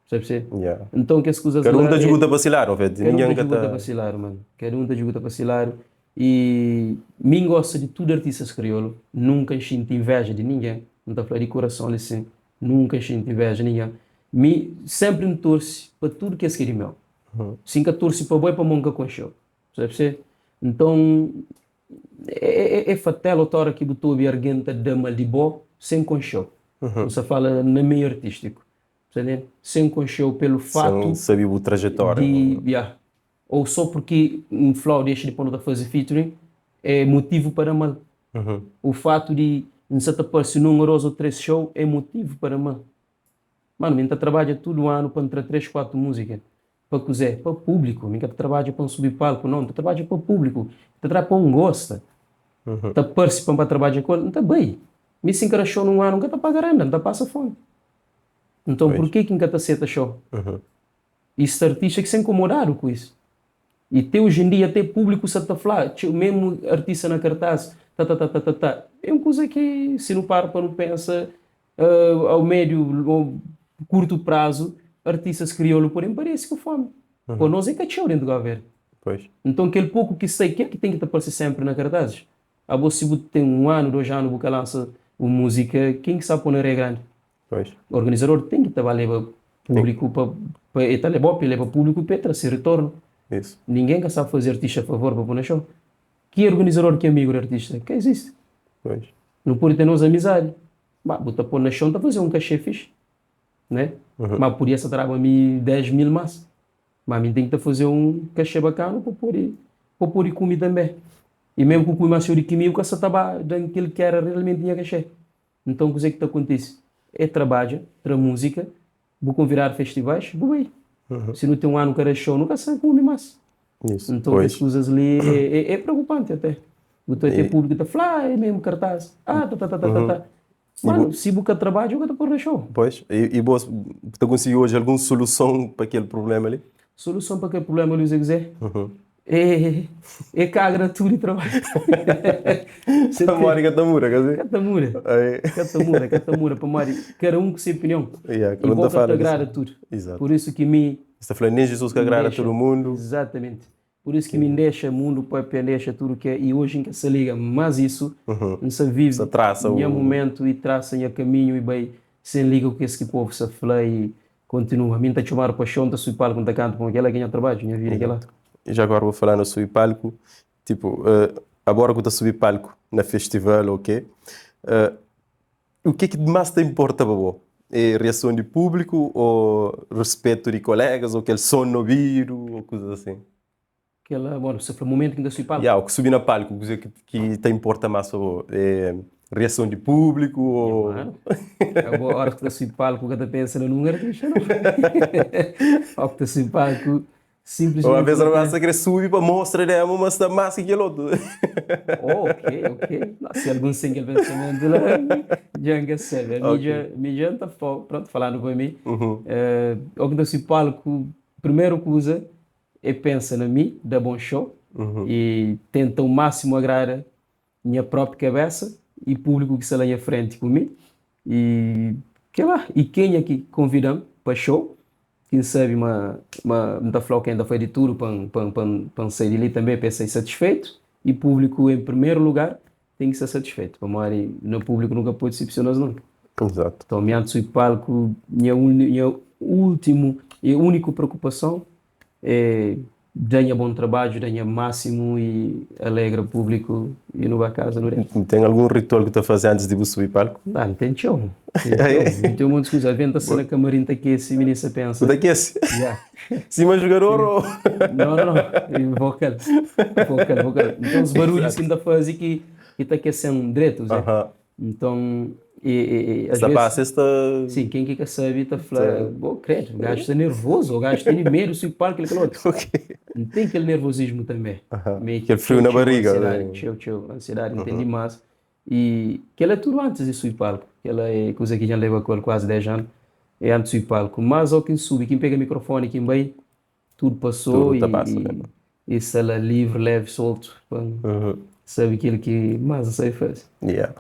[SPEAKER 2] Sabe se?
[SPEAKER 1] Yeah.
[SPEAKER 2] Então que as coisas
[SPEAKER 1] Cada um
[SPEAKER 2] lá
[SPEAKER 1] tá
[SPEAKER 2] é-
[SPEAKER 1] ajuda a vacilar, não é?
[SPEAKER 2] Cada um
[SPEAKER 1] Ninguém
[SPEAKER 2] tá
[SPEAKER 1] que
[SPEAKER 2] ajuda a
[SPEAKER 1] tá.
[SPEAKER 2] vacilar, mano. Cada um tá ajuda a vacilar. E mim gosta de tudo artistas crioulo. Nunca sinto inveja de ninguém. Não tá falando de coração assim. Nunca sinto inveja de ninguém. Me sempre me torce para tudo que é de meu. Sim que torce para boi para monca com show. Sabe se? Então é, é, é fatal a hora que botou a alguém tá dando mal de bo sem conchão. Não se fala no meio artístico. Sabe? Sem conchão pelo fato
[SPEAKER 1] Sem saber o trajetória.
[SPEAKER 2] de, yeah. Ou só porque um flow deixa de pôr a fazer featuring é motivo para mal. O fato de não se aparecer num ou dois ou três show é motivo para mal. Mano, mim tá trabalha todo o ano para entrar três, quatro músicas. Para cozer, para público. Mim trabalha para um subir palco, não. Tá trabalha para público. Tá trabalha para um gosta. Tá parece para trabalhar com ele, não tá bem. Me se encara show num ano, nunca tá pagando, não tá passa fome. Então,
[SPEAKER 1] Pois.
[SPEAKER 2] por que que nunca tá aceita show? Isso artista que se incomodaram com isso. E até hoje em dia, até público se tá falar, tio, mesmo artista na cartaz, tá, tá, tá, tá, tá, tá. É uma coisa que, se não para para não pensa, ao médio ou curto prazo, artistas crioulo, porém, parece que fome. Uhum. Nós é cachorro dentro do governo.
[SPEAKER 1] Pois.
[SPEAKER 2] Então, aquele pouco que sei, que é que tem que te aparecer sempre na cartaz? A você se tem um ano, 2 anos, você lança Un múzika, ken ki sa pô na Ria Grandi?
[SPEAKER 1] Pois.
[SPEAKER 2] Organizador ten ki ta ba leba públiku pa, pa e ta leba-u pa e leba públiku pa e tra se retornu.
[SPEAKER 1] Isso.
[SPEAKER 2] Ningen ka sa faze artista favor pa pô na xou. Ki organizador ki é amigu di artista? Ka izisti.
[SPEAKER 1] Pois.
[SPEAKER 2] Nu pode ten nos amizadi, ma bu ta pô na xou, N ta faze un kaxê fixi, né? Ma podia sa ta daba mi 10 mil más. Ma mi N ten ki ta faze un kaxê bakanu pa pode, pa pode kume tanbê. I mesmu ku kume más txeu di ki mi, bu ka sa ta ba da-m kel ki éra realmenti nha kaxê. Nton kuzê ki ta kontise? É trabadja, tra múzika, bu konvidadu festivais, bu bai. Si nu ten un anu ka da xou, nu ka sa kume más.
[SPEAKER 1] Isso.
[SPEAKER 2] Nton
[SPEAKER 1] Pois.
[SPEAKER 2] kes kuzas li é, é, é preokupanti até. Bu ta ter públiku ta fla, ah, é mesmu kartaz, ah, ta ta ta ta ta ta. Manu, si bu ka trabadja, bu ka ta pôr na xou.
[SPEAKER 1] Pois. E, e bo, bu ta konsigi odja algun soluson pa kel prubléma li?
[SPEAKER 2] Soluson pa kel prubléma li, Zé Gzé? É, é kaga na tudu trabadju.
[SPEAKER 1] Pamodi ka ta muda, ka si?
[SPEAKER 2] Ka ta muda. Ka ta muda, ka ta muda, pamodi kada un ku se opinion.
[SPEAKER 1] Yeah,
[SPEAKER 2] E
[SPEAKER 1] kada un
[SPEAKER 2] bo
[SPEAKER 1] ta
[SPEAKER 2] ka ta
[SPEAKER 1] fala di
[SPEAKER 2] agrada
[SPEAKER 1] si.
[SPEAKER 2] tudu.
[SPEAKER 1] Exato.
[SPEAKER 2] Pur isu ki mi
[SPEAKER 1] Es ta fla nen Jizus ka agrada
[SPEAKER 2] N dexa.
[SPEAKER 1] tudu mundu.
[SPEAKER 2] Exatamente. Pur isu ki mi N dexa mundu papia, N dexa tudu ki é, i oji N ka sa liga más isu, N sa vive
[SPEAKER 1] Sa trasa
[SPEAKER 2] nha
[SPEAKER 1] u.
[SPEAKER 2] mumentu i trasa nha kaminhu i bai sen liga ku kes ki povu sa fla i kontinua. Mi N ta txomadu pa xou, N ta subi palku, N ta kanta, pamodi kel-la ki é nha trabadju, nha vida é kel-la.
[SPEAKER 1] Exato. I já agora bu fala na subi palku, tipo, agora ku ta subi palku na festival ou ke, o ke ki más ta importa pa bo? É reason di públiku ou respetu di colegas ou kel son na obidu ou kuzas asin?
[SPEAKER 2] Kel-la, bon, bu sta fla mumentu ki N ta subi palku?
[SPEAKER 1] Ya, ku subi na palku, kuzê ki ki ta importa más pa bo? É reason di públiku
[SPEAKER 2] Nha
[SPEAKER 1] ou.
[SPEAKER 2] manu, abo óras ki ta subi palku ka ta pensa na nunka artista nau. Óras ki ta subi palku
[SPEAKER 1] Ou
[SPEAKER 2] simplesmenti
[SPEAKER 1] avês
[SPEAKER 2] bu ta.
[SPEAKER 1] ta krê subi pa mostra demo ma sta más ki kel otu.
[SPEAKER 2] Oh, ok, ok. Não, se alguns têm aquele pensamento lá, já N ka sabe. Mi
[SPEAKER 1] Ok.
[SPEAKER 2] dja, mi dja N ta fla, pronto, falando pa mi, óras ki N ta subi palku, primeru kuza É pensa na mi, da bon show e tenta o máximo agrada nha própi kabesa e público ki sta la nha frenti ku mi e kela e kenha ki konvidan pa show ki N sabi ma ma N ta fla ok N ta fai di tudu pa N pa N pa N pa N sai di li tanbe pa es sai satisfeitu e público em primeru lugar ten ki sta satisfeitu pamodi na público nu ka pode disepsiona-s nunka.
[SPEAKER 1] Exato.
[SPEAKER 2] Então mi antis sui palku nha nha últimu e úniku preokupason É da nha bon trabadju, da nha másimu i alegra públiku i nu ba kaza nu deta.
[SPEAKER 1] Ten algun ritual ki bu ta faze antis di bu subi palku?
[SPEAKER 2] Ah, N ten txeu. N ten txeu. N ten monti kuza. Alvês N ta sta na kamarin ta kese, minina sa pensa.
[SPEAKER 1] Bu ta kese?
[SPEAKER 2] Ya.
[SPEAKER 1] Sima jugador ô?
[SPEAKER 2] Não, não, não. Vokal. Vokal, vokal. Nton, uns barudjus ki N ta faze ki ta kese-m dretu, Zé. Nton, e, e, e, às
[SPEAKER 1] Sta
[SPEAKER 2] vezes,
[SPEAKER 1] pasa, es ta.
[SPEAKER 2] Sim, ken ki ka sabe ta fla, bo credo, o gajo sta nervoso, o gajo tene medo, sui palco, kel kel outro.
[SPEAKER 1] Ok.
[SPEAKER 2] N ten kel nervosismo tanbe. Mi
[SPEAKER 1] Kel frio
[SPEAKER 2] txeu,
[SPEAKER 1] na
[SPEAKER 2] txeu
[SPEAKER 1] barriga.
[SPEAKER 2] ansiedade, txeu, txeu ansiedade, N ten dimas. E kel é tudu antis di sui palco. Kel é kuza ki dja N leba ku el kuazi 10 anu, é antis sui palco. Mas o ki N subi, ki N pega microfone, ki N bai, tudu pasou
[SPEAKER 1] Tudu ta pasa,
[SPEAKER 2] e, e sta la livre, leve, solto pa N sabe kel ki más N sabe faze.
[SPEAKER 1] Yeah.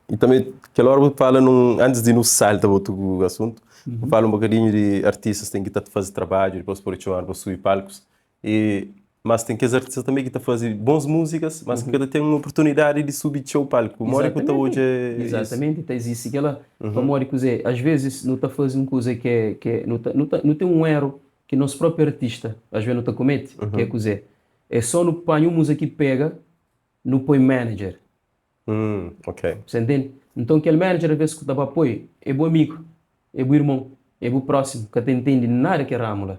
[SPEAKER 1] E tanbe kel ora bu fala num, antis di nu salta pa otu asuntu, bu fala un bokadinhu di artistas ten ki ta faze trabadju dipos pode txomadu pa subi palkus e mas ten kes artistas tanbe ki ta faze bons múzikas mas ki ka ta ten oportunidadi di subi txeu palku. Modi ki bu ta odja isu?
[SPEAKER 2] Exatamente, ta izisti kela. Pamodi kuzê? Às vezes nu ta faze un kuza ki é, ki é, nu ta, nu ta, nu ten un eru ki nos propi artista às vezes nu ta komete, ki é kuzê? É só nu panha un múzika ki pega, nu poi manager.
[SPEAKER 1] Ok.
[SPEAKER 2] Você entende? Nton kel manager às vezes ku ta ba poi é bu amigu, é bu irmon, é bu prósimu, ka ta entende nada kel ramu la.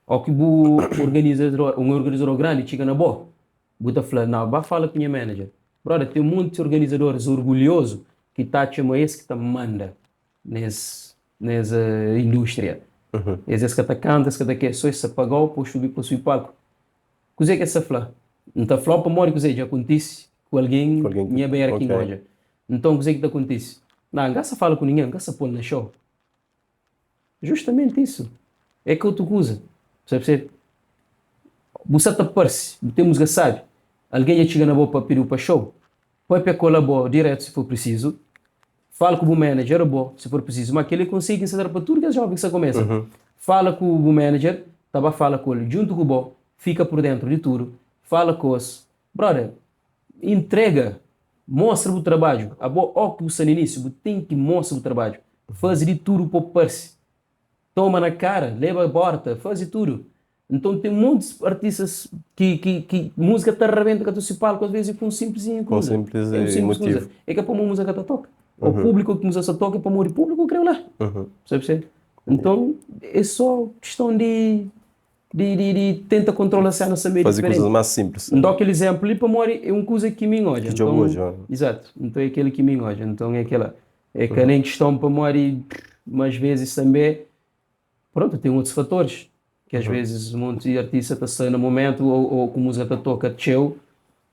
[SPEAKER 2] Ó ki bu organizador, un organizador grandi txiga na bo, bu ta fla, nau, ba fala ku nha manager. Brother, ten monti organizadoris orgulhozu ki ta atxa ma es ki ta manda nes nes indústria. Es es ka ta kanta, es ka ta ke, só es sa pagau pa subi pa subi palku. Kuzê ki es sa fla? N ta fla-u pamodi kuzê dja kontise ku algen
[SPEAKER 1] Ku algen ki
[SPEAKER 2] nha bera ki N
[SPEAKER 1] ok.
[SPEAKER 2] odja. Nton kuzê ki ta kontise? Nah, N ka sa fala ku ningen, N ka sa pô-l na xou. Justamenti isu. É ka otu kuza. Bu sa persebe? Bu sa ta parse, bu ten musga sabi, algen dja txiga na bo pa pidi-u pa xou, papia ku el abo diretu si for prisizu, Fala ku bu manager abo, si for prisizu. Ma kel-li konsigi ki N sta da pa tudu kes jóven ki sta kumesa. Fala ku bu manager, ta ba fala ku el djuntu ku bo, fika pur dentru di tudu, fala ku es. Brother, intrega! Mostra bu trabadju. Abo ó ki bu sta na inísiu, bu ten ki mostra bu trabadju. Faze di tudu pa bu parse. Toma na kara, leba borta, faze tudu. Nton ten montis artistas ki ki ki múzika ta rabenta ka ta si palku, às vezes é ku un sinplisinhu
[SPEAKER 1] Com
[SPEAKER 2] kuza.
[SPEAKER 1] simples
[SPEAKER 2] É un simples kuza.
[SPEAKER 1] motivo.
[SPEAKER 2] É ka pamodi múzika ka ta toka. Ô públiku ki múzika sta toka é pamodi públiku krê-u la. Sabe se? Nton é só kiston di di di di tenta kontrola sena sa meio
[SPEAKER 1] Faze
[SPEAKER 2] diferenti.
[SPEAKER 1] kuzas más simples.
[SPEAKER 2] N dá kel izénplu li pamodi é un kuza ki mi N odja.
[SPEAKER 1] Ki dja bu
[SPEAKER 2] Nton,
[SPEAKER 1] odja.
[SPEAKER 2] izatu. Nton é kel ki mi N odja. Nton é kela. É ka nen kiston pamodi, ma às vezes tanbê, prontu, ten otus fatoris ki às vezes monti artista ta sta na momentu ô ô ku múzika ta toka txeu,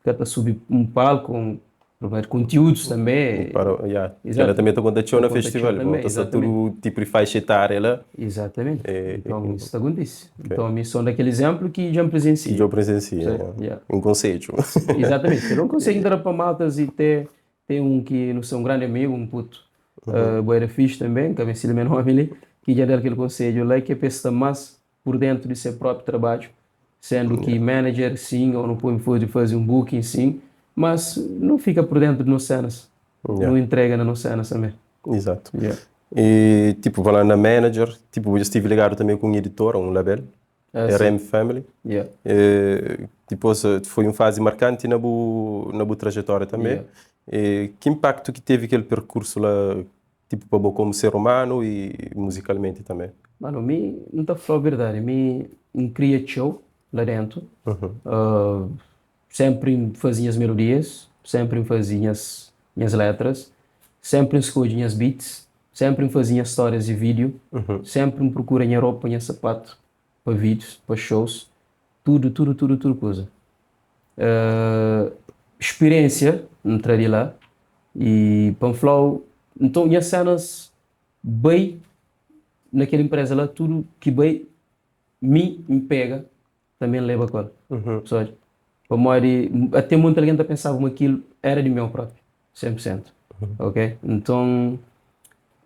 [SPEAKER 2] ka ta subi un palku, un problema di kontiúdus tanbê.
[SPEAKER 1] Para, yeah.
[SPEAKER 2] Izatu.
[SPEAKER 1] Ela tanbê ta konta txeu
[SPEAKER 2] Ta
[SPEAKER 1] na
[SPEAKER 2] konta txeu
[SPEAKER 1] festival,
[SPEAKER 2] tanbê,
[SPEAKER 1] ta sta
[SPEAKER 2] izatamenti.
[SPEAKER 1] tudu tipu di faixa etária la.
[SPEAKER 2] Izatamenti.
[SPEAKER 1] É,
[SPEAKER 2] Nton isso ta kontise.
[SPEAKER 1] Ok.
[SPEAKER 2] Nton mi sô dakel izénplu ki dja N
[SPEAKER 1] Ki
[SPEAKER 2] prezensia.
[SPEAKER 1] dja bu prezensia,
[SPEAKER 2] Percebe?
[SPEAKER 1] yeah.
[SPEAKER 2] Yeah.
[SPEAKER 1] Un konsedju.
[SPEAKER 2] Izatamenti. Kel un konsedju ki N ta da pa maltas i te ten un ki nu ser un grandi amigu, un putu bué da fixi tanbê, N ka meste lembra nomi li, ki dja da-l kel konsedju la ki é pa es sta más pur dentu di se própi trabadju, sendu ki manager sim, ou nu pode faze un booking sim, mas nu fika pur dentu di nos sénas, nu entrega na nos sénas tanbê.
[SPEAKER 1] Exato. E tipo, falando na manager, tipo, bu dja stive ligadu tanbê ku un editora, un label, RM Family. E, dipôs foi un fazi markanti na bu na bu trajetória tanbê. E ki inpaktu ki tevi kel perkursu la Tipo pa bo komu ser umanu i muzikalmenti tanbe.
[SPEAKER 2] Mano, mi N ta fla-u verdadi, mi N kria txeu la dentu, senpri N faze nhas melodias, senpri N faze nhas nhas letras, senpri N skodje nhas beats, senpri N faze nhas stórias di vídiu, senpri N prokura nha ropa, nha sapatu pa vídius, pa shows, tudu, tudu, tudu, tudu kuza. Spiriénsia N tra di la i pa N fla-u, nton nha sénas bai na kel inpreza la, tudu ki bai mi N pega tanbe N leba ku el. Sabe? Pamodi até monti algen ta pensaba ma kilu éra di meu própi, 100%. Ok? Nton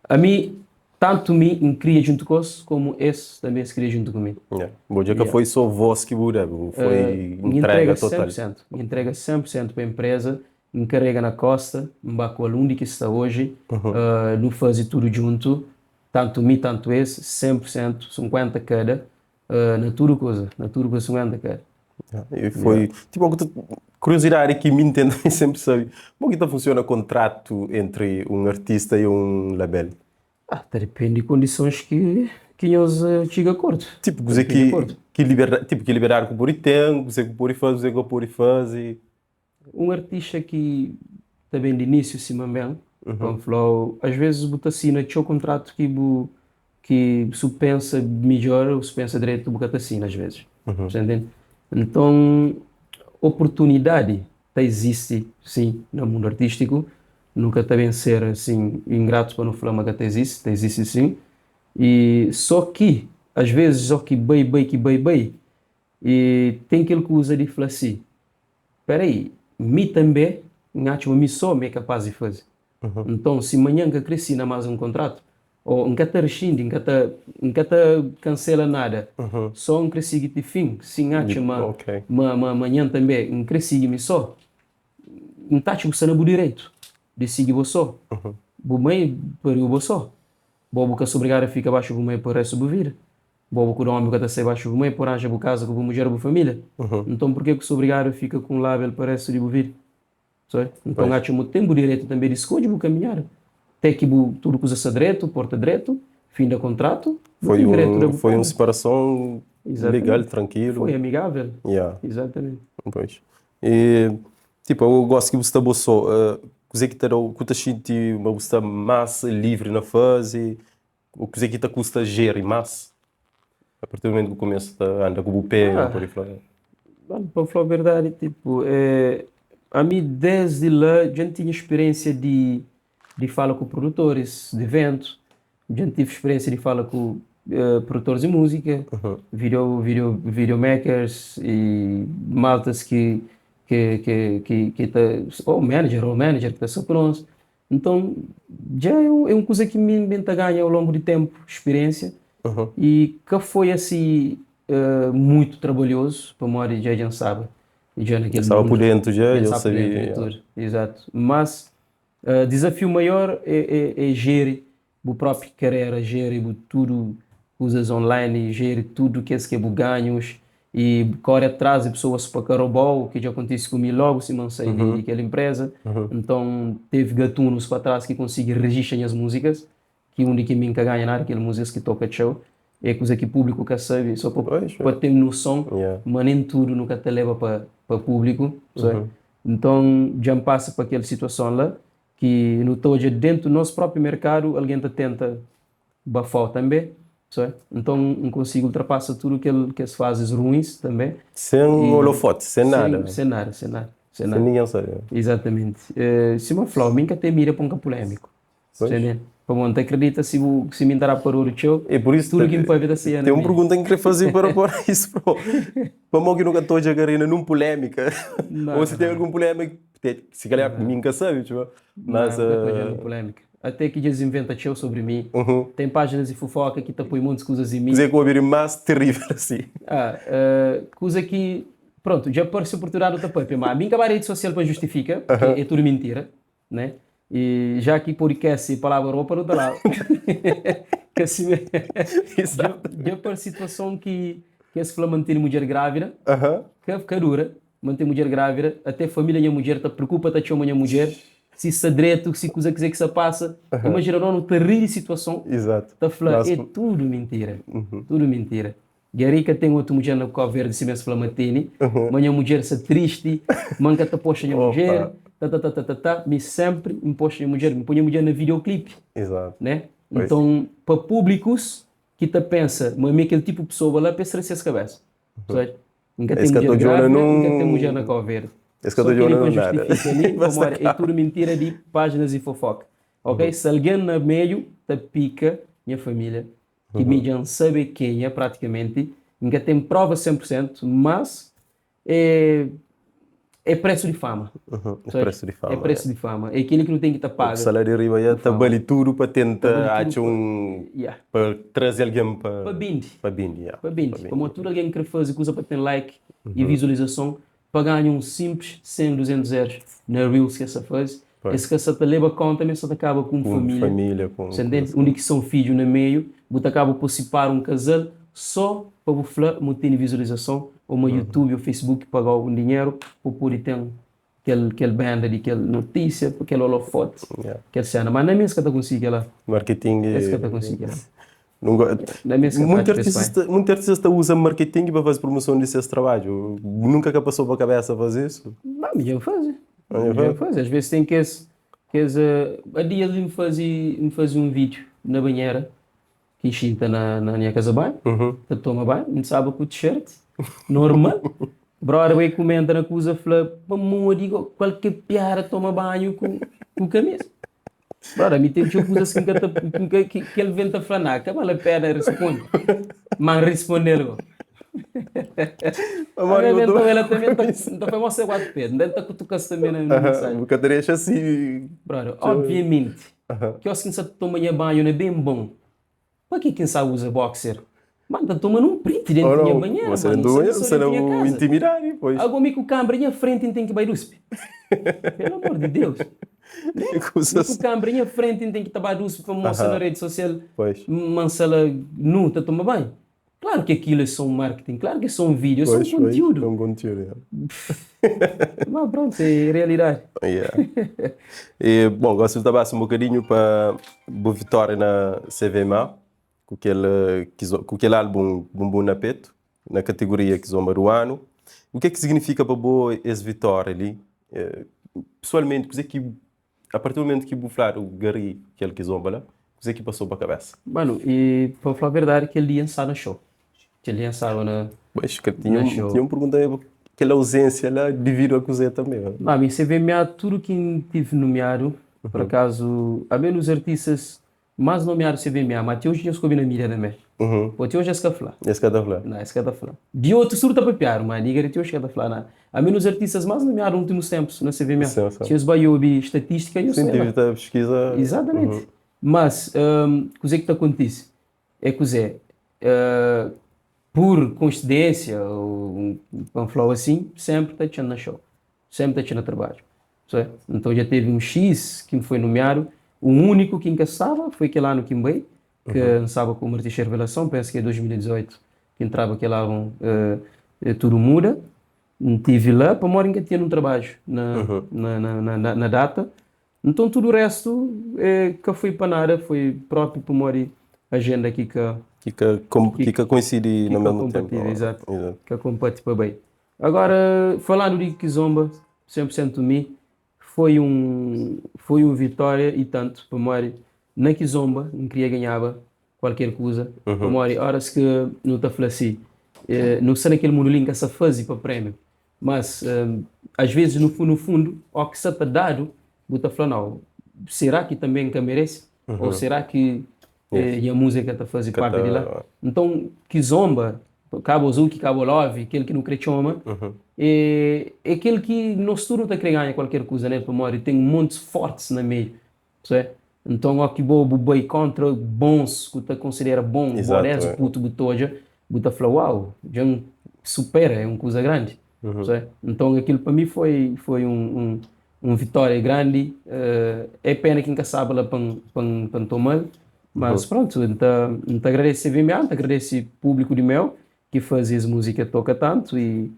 [SPEAKER 2] Ami, tantu mi N kria djuntu ku es, komu es tanbe es kria djuntu ku mi.
[SPEAKER 1] Yeah. Bo dja ka foi so vos ki bu da, bu foi
[SPEAKER 2] N
[SPEAKER 1] ntrega
[SPEAKER 2] entrega
[SPEAKER 1] total.
[SPEAKER 2] 100%. N entrega 100% pa enpreza, N karega na kosta, N ba ku el undi ki sta oji, nu faze tudu djuntu, tantu mi tantu es, 100%, 50 kada, na tudu kuza, na tudu kuza 50 kada.
[SPEAKER 1] E foi, tipo, kuriosidadi ki mi N ten i senpri sabe, como ki ta funsiona kontratu entri un artista i un label?
[SPEAKER 2] Ah, ta depende di kondisons ki ki nhos txiga akordu.
[SPEAKER 1] Tipo,
[SPEAKER 2] Ta
[SPEAKER 1] kuze
[SPEAKER 2] depende di
[SPEAKER 1] ki
[SPEAKER 2] akordu.
[SPEAKER 1] ki liberdadi, tipo, ki liberdadi ku pode ten, kuze ku pode faze, kuze ku ka pode faze.
[SPEAKER 2] Un artista ki ta ben di inísiu sima N ben, pa N fla-u, às vezes bu ta sina txeu kontratu ki bu ki si bu pensa midjor ou si bu pensa dretu bu ka ta sina às vezes. Bu ta ntende? Nton oportunidadi ta izisti sin na mundu artistiku, nu ka ta ben ser asin ingratus pa nu fla ma ka ta izisti, ta izisti sin, i so ki às vezes o ki bai bai ki bai bai i ten kel kuza di fla si, Peraí, mi tanbê N atxa ma mi sô mi é kapás di faze. Nton, si manhan N ka krê sina más un kontratu, ô N ka ta rixindi, N ka ta, N ka ta kansela nada, sô N krê sigi ti fin. Si N atxa ma, ma, ma manhan tanbê N krê sigi mi sô, N ta atxa bu sta na bu direitu di sigi bo sô. Bu mai pariu bo sô. Bo bu ka sta obrigadu a fika baxu bu mai pa réstu bu vida. Bo bu ku d'omi bu ka ta sai baxu bu mai pa ranja bu kaza ku bu mudjer bu família. Nton purke ku sta obrigadu a fika ku un label pa restu di bu vida? Sabe? Nton atxa ma bu ten bu direitu tanbe di skodje bu kaminhada. Te ki bu tudu kuza sta dretu, porta dretu, finda kontratu, bu
[SPEAKER 1] Foi
[SPEAKER 2] ten direitu da
[SPEAKER 1] un
[SPEAKER 2] bu
[SPEAKER 1] foi un
[SPEAKER 2] perna.
[SPEAKER 1] siparason legal,
[SPEAKER 2] Izatamenti.
[SPEAKER 1] trankilu.
[SPEAKER 2] Foi amigável.
[SPEAKER 1] Yeah.
[SPEAKER 2] Izatamenti.
[SPEAKER 1] Pois. E tipo, eu gosto ki bu sta bo so, kuzê ki ta da-u, ku ta xinti ma bu sta más livri na faze? Ô kuzê ki ta kusta jeri más? A partir di momentu ki bu kumesa ta anda ku bu pé, bu pode fla.
[SPEAKER 2] Mano, pa N fla-u verdadi, tipo, ami desdi la dja N tinha spiriénsia di di fala ku produtoris di iventu, dja N tive spiriénsia di fala ku produtoris di múzika, video video videomakers i maltas ki ki ki ki ki ta ô manager ô manager ki ta sta ku nos. Nton, dja é un kuza ki mi N ta ganha au longu di ténpu, spiriénsia. I ka foi asi mutu trabalhozu, pamodi dja dja N staba. Já naquele
[SPEAKER 1] Estava por
[SPEAKER 2] mundo,
[SPEAKER 1] dentro já,
[SPEAKER 2] já
[SPEAKER 1] eu
[SPEAKER 2] estava por dentro de
[SPEAKER 1] sabia.
[SPEAKER 2] tudo. Exato. Mas desafio maior é gerir a própria carreira, gerir tudo, coisas online, gerir tudo que é que ganhos e corre atrás de pessoas para carobol, que já acontece comigo logo se não saí daquela empresa. Então teve gatunos para trás que consegui registrar as músicas, que um de que nunca ganha nada, aquelas músicas que toca show, é coisa que o público quer saber, só para ter noção, mas nem tudo nunca te leva para público, sabe? Então já passa para aquela situação lá, que no estou dentro do nosso próprio mercado, alguém te tenta bafar também, sabe? Então não consigo ultrapassar tudo que as fases ruins também.
[SPEAKER 1] Sem holofote, sem nada.
[SPEAKER 2] Sem nada, sem nada. Sem
[SPEAKER 1] Sem
[SPEAKER 2] nada.
[SPEAKER 1] ninguém saber.
[SPEAKER 2] Exatamente. Se uma flor, nunca tem mira para um polêmico. Entende? Para bom, te acredita se o se me entrar para o show,
[SPEAKER 1] É por isso
[SPEAKER 2] tudo que me pode ver
[SPEAKER 1] tem uma pergunta que queria fazer para pôr isso. Para que nunca estou a jogar num polêmica.
[SPEAKER 2] Não,
[SPEAKER 1] Ou se tem
[SPEAKER 2] não.
[SPEAKER 1] algum polêmica, se calhar nunca sabe, tipo. Mas
[SPEAKER 2] Não, nunca estou jogando polêmica. Até que eles inventam show sobre mim. Tem páginas de fofoca que te põem muitas coisas em mim.
[SPEAKER 1] Dizer que o ouvir mais terrível assim.
[SPEAKER 2] Coisa que, pronto, já apareceu oportunidade outra paper, mas a minha rede social para justifica, porque é tudo mentira, né? E já que podcast e palavra roupa não está lá. Que assim, já para situação que esse falou manter mulher grávida, que fica dura, manter mulher grávida, até a família da mulher te preocupa, te chama minha mulher, se se direito, se coisa quiser que se passa. Imagina não, terrível situação. Tá falando, é tudo mentira. Tudo mentira. Garica tem outra mulher na Cabo Verde, se mesmo fala matine. Minha mulher se triste, manca te posta minha mulher, tá, tá, tá, tá, tá, tá, me sempre me posta minha mulher, me põe a mulher no videoclipe. Né? Então, para públicos que te pensa, mas aquele tipo de pessoa lá, pensa nessa cabeça. Sabe? Nunca tem mulher grávida, nunca tem mulher na Cabo Verde.
[SPEAKER 1] Esse que eu tô não nada.
[SPEAKER 2] Ali, como é tudo mentira de páginas e fofoca. Ok? Se alguém no meio te pica, minha família, que me já sabe quem é praticamente, nunca tem prova 100%, mas é preço de fama.
[SPEAKER 1] É preço de fama.
[SPEAKER 2] É preço de fama. É aquele que não tem que te pagar.
[SPEAKER 1] O salário riba já tá vale tudo para tentar achar um... Para trazer alguém para...
[SPEAKER 2] Para bindi.
[SPEAKER 1] Para bindi, yeah.
[SPEAKER 2] Para bindi. Como tudo alguém quer fazer coisa para ter like e visualização, para ganhar um simples 100, 200 euros na Reels que essa faz. Esse que essa te leva conta, mas só te acaba com família.
[SPEAKER 1] Família, com...
[SPEAKER 2] Você entende? Onde que são filhos no meio, você acaba por separar um casal só para você ter visualização, ou no YouTube ou Facebook pagar algum dinheiro, para poder ter aquele banda de aquela notícia, aquele holofote, aquela cena. Mas não é mesmo que eu consigo lá.
[SPEAKER 1] Marketing.
[SPEAKER 2] É que eu consigo lá.
[SPEAKER 1] Muito artista usa marketing para fazer promoção de seus trabalhos. Nunca que passou para a cabeça fazer isso?
[SPEAKER 2] Não, mas eu faço. Eu faço. Às vezes tem que a dia de me fazer um vídeo na banheira, que enxinta na minha casa banho, que toma banho, me sabe com o t-shirt, normal. Brother, vai comenta na coisa, fala, pô, digo, qualquer piada toma banho com camisa. Brother, me tem coisas que ele vem te falar, que vale a pena responde. Mas responder logo. Agora, ela também está foi você quatro pés, não está cutucando também na mensagem.
[SPEAKER 1] Nunca deixa assim.
[SPEAKER 2] Brother, obviamente, que eu acho que você toma banho não é bem bom. Para que quem sabe usa boxer? Mano, tá tomando um print dentro da minha banheira,
[SPEAKER 1] você mano. Não, você não intimidar, pois.
[SPEAKER 2] Agora me com câmera em frente tem que vai duspe. Pelo amor de Deus. Com câmera em frente tem que tabar duspe para mostrar na rede social.
[SPEAKER 1] Pois.
[SPEAKER 2] Mansala nu, tá toma banho. Claro que aquilo é só um marketing, claro que é só um vídeo, é só um conteúdo.
[SPEAKER 1] É um conteúdo,
[SPEAKER 2] Mas pronto, é realidade.
[SPEAKER 1] Yeah. E, bom, gosto de trabalhar um bocadinho para a vitória na CVMA, com aquele álbum Bumbum na Peto, na categoria Kizomba do ano. O que é que significa para boa essa vitória ali? Pessoalmente, que a partir do momento que buflar o Gary, aquele Kizomba lá, o que é que passou para a cabeça?
[SPEAKER 2] Mano, e para falar a verdade, que ele ia na show. Que ele lançava na.
[SPEAKER 1] Mas que tinha um pergunta aí, aquela ausência lá devido a coisa também.
[SPEAKER 2] Não, mas você vê tudo que tive nomeado, por acaso, a menos artistas mais nomeados CVMA, mas até hoje tinha escolhido na mídia também. Até hoje é esse que fala.
[SPEAKER 1] Esse que tá
[SPEAKER 2] Não, esse que tá falando. De outro surta para piar, mas diga até hoje que tá falando. A menos artistas mais nomeados nos últimos tempos na CVMA. Tinha os Baiobi, estatística e eu
[SPEAKER 1] sei. Sim, tive pesquisa.
[SPEAKER 2] Exatamente. Mas, o que é que acontece? É que Pur koinsidênsia, ou pa N fla-u asin, sénpri ta atxa-m na xou, sénpri ta atxa-m na trabadju. Sabe? Nton dja tevi un X ki N foi nomiadu, un úniku ki N ka staba foi kel anu ki N bai, ki N staba ku Artista Revelason, pensa ki é 2018 ki N traba kel álbum Tudu Muda. N tivi la pamodi N ka tinha nun trabadju na na na na data. Nton tudu restu ka foi pa nada, foi propi pamodi ajenda ki ka.
[SPEAKER 1] Ki ka ki ka koinsidi na mesmu tempu.
[SPEAKER 2] Ki ka konpatível, izatu. Ka konpati pa bai. Agora, falandu di kizomba, 100% mi, foi un foi un vitória i tantu, pamodi na kizomba N kria ganhaba kualker kuza, pamodi óras ki nu ta fla si, nu sta na kel mundu li, N ka sta faze pa prémiu, Mas, às vezes, no no fundu, ó ki sa ta dadu, bu ta fla, nau, será ki tanbe N ka merese? Ou será ki nha múzika ta faze parti di la? Nton, kizomba, ka bo zuki, ka bo love, kel ki nu kre txoma, é é kel ki nos tudu ta kre ganha kualker kuza nel, pamodi ten montis fortis na meiu, percebe? Nton, ó ki bo bu bai kontra bons ku ta konsidera bon, bo dés putu bu ta odja, bu ta fla, uau, dja N supera, é un kuza grandi. Percebe? Nton, akil pa mi foi foi un un un vitória grandi. É pena ki N ka staba la pa N pa N pa N toma-l, mas prontu, N ta N ta agradese CVMA, N ta agradese públiku di meu ki faze es múzika toka tantu i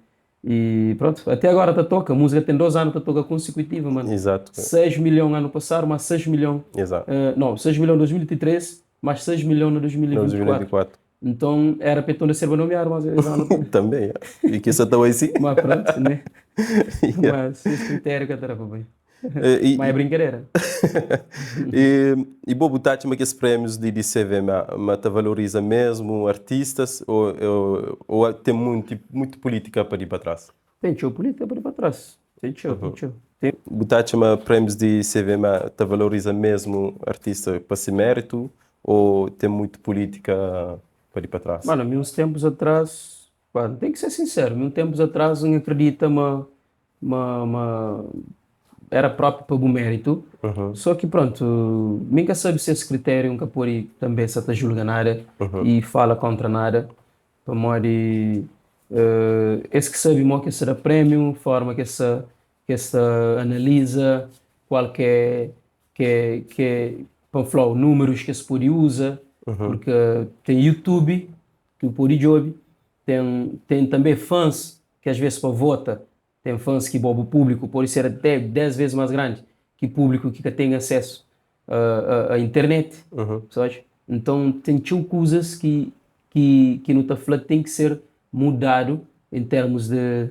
[SPEAKER 2] E pronto, até agora ta toka, múzika ten 2 anu ta toka konsekutiva, mano.
[SPEAKER 1] Exato.
[SPEAKER 2] 6 milhon anu pasadu, más 6 milhon.
[SPEAKER 1] Exato.
[SPEAKER 2] Não, 6 milhon 2023, más 6 milhon na 2024.
[SPEAKER 1] 2024.
[SPEAKER 2] Nton, era pa el torna serba nomiadu más es anu tanbe.
[SPEAKER 1] Tanbe, ya. E ki sa ta bai si.
[SPEAKER 2] Ma pronto, né?
[SPEAKER 1] Yeah.
[SPEAKER 2] Mas es kritério ka ta da pa bai.
[SPEAKER 1] E,
[SPEAKER 2] Ma é brinkadera.
[SPEAKER 1] E, e bo, bu ta atxa ma kes prémius li di CVMA ma ta valoriza mesmu artistas ou, ou, ou ten munti, mutu pulítika pa di pa trás?
[SPEAKER 2] Ten txeu pulítika pa di pa trás. Ten txeu, ten txeu. Ten.
[SPEAKER 1] Bu ta atxa ma prémius di CVMA ta valoriza mesmu artista pa se méritu ou ten mutu pulítika pa di pa trás?
[SPEAKER 2] Mano, mi uns tempus atrás, pá, N ten ki ser sinseru, mi un tempus atrás N akredita ma Ma ma era propi pa bu méritu. Só ki prontu, mi N ka sabe si es kritériu N ka pode tanbe sa ta julga nada i fala kontra nada, pamodi es ki sabe mo ki es ta da prémiu, forma ki es sa ki es ta analiza kual ke ke ke pa N fla-u númerus ki es pode uza, purke ten YouTube ki bu pode djobe, ten ten tanbe fãs ki às vezes pa vota ten fãs ki bo bu públiku pode ser até 10 vezes más grandi ki públiku ki ka ten asesu a internet, sabes? Nton ten txeu kuzas ki ki ki nu ta fla ten ki ser mudadu em termus de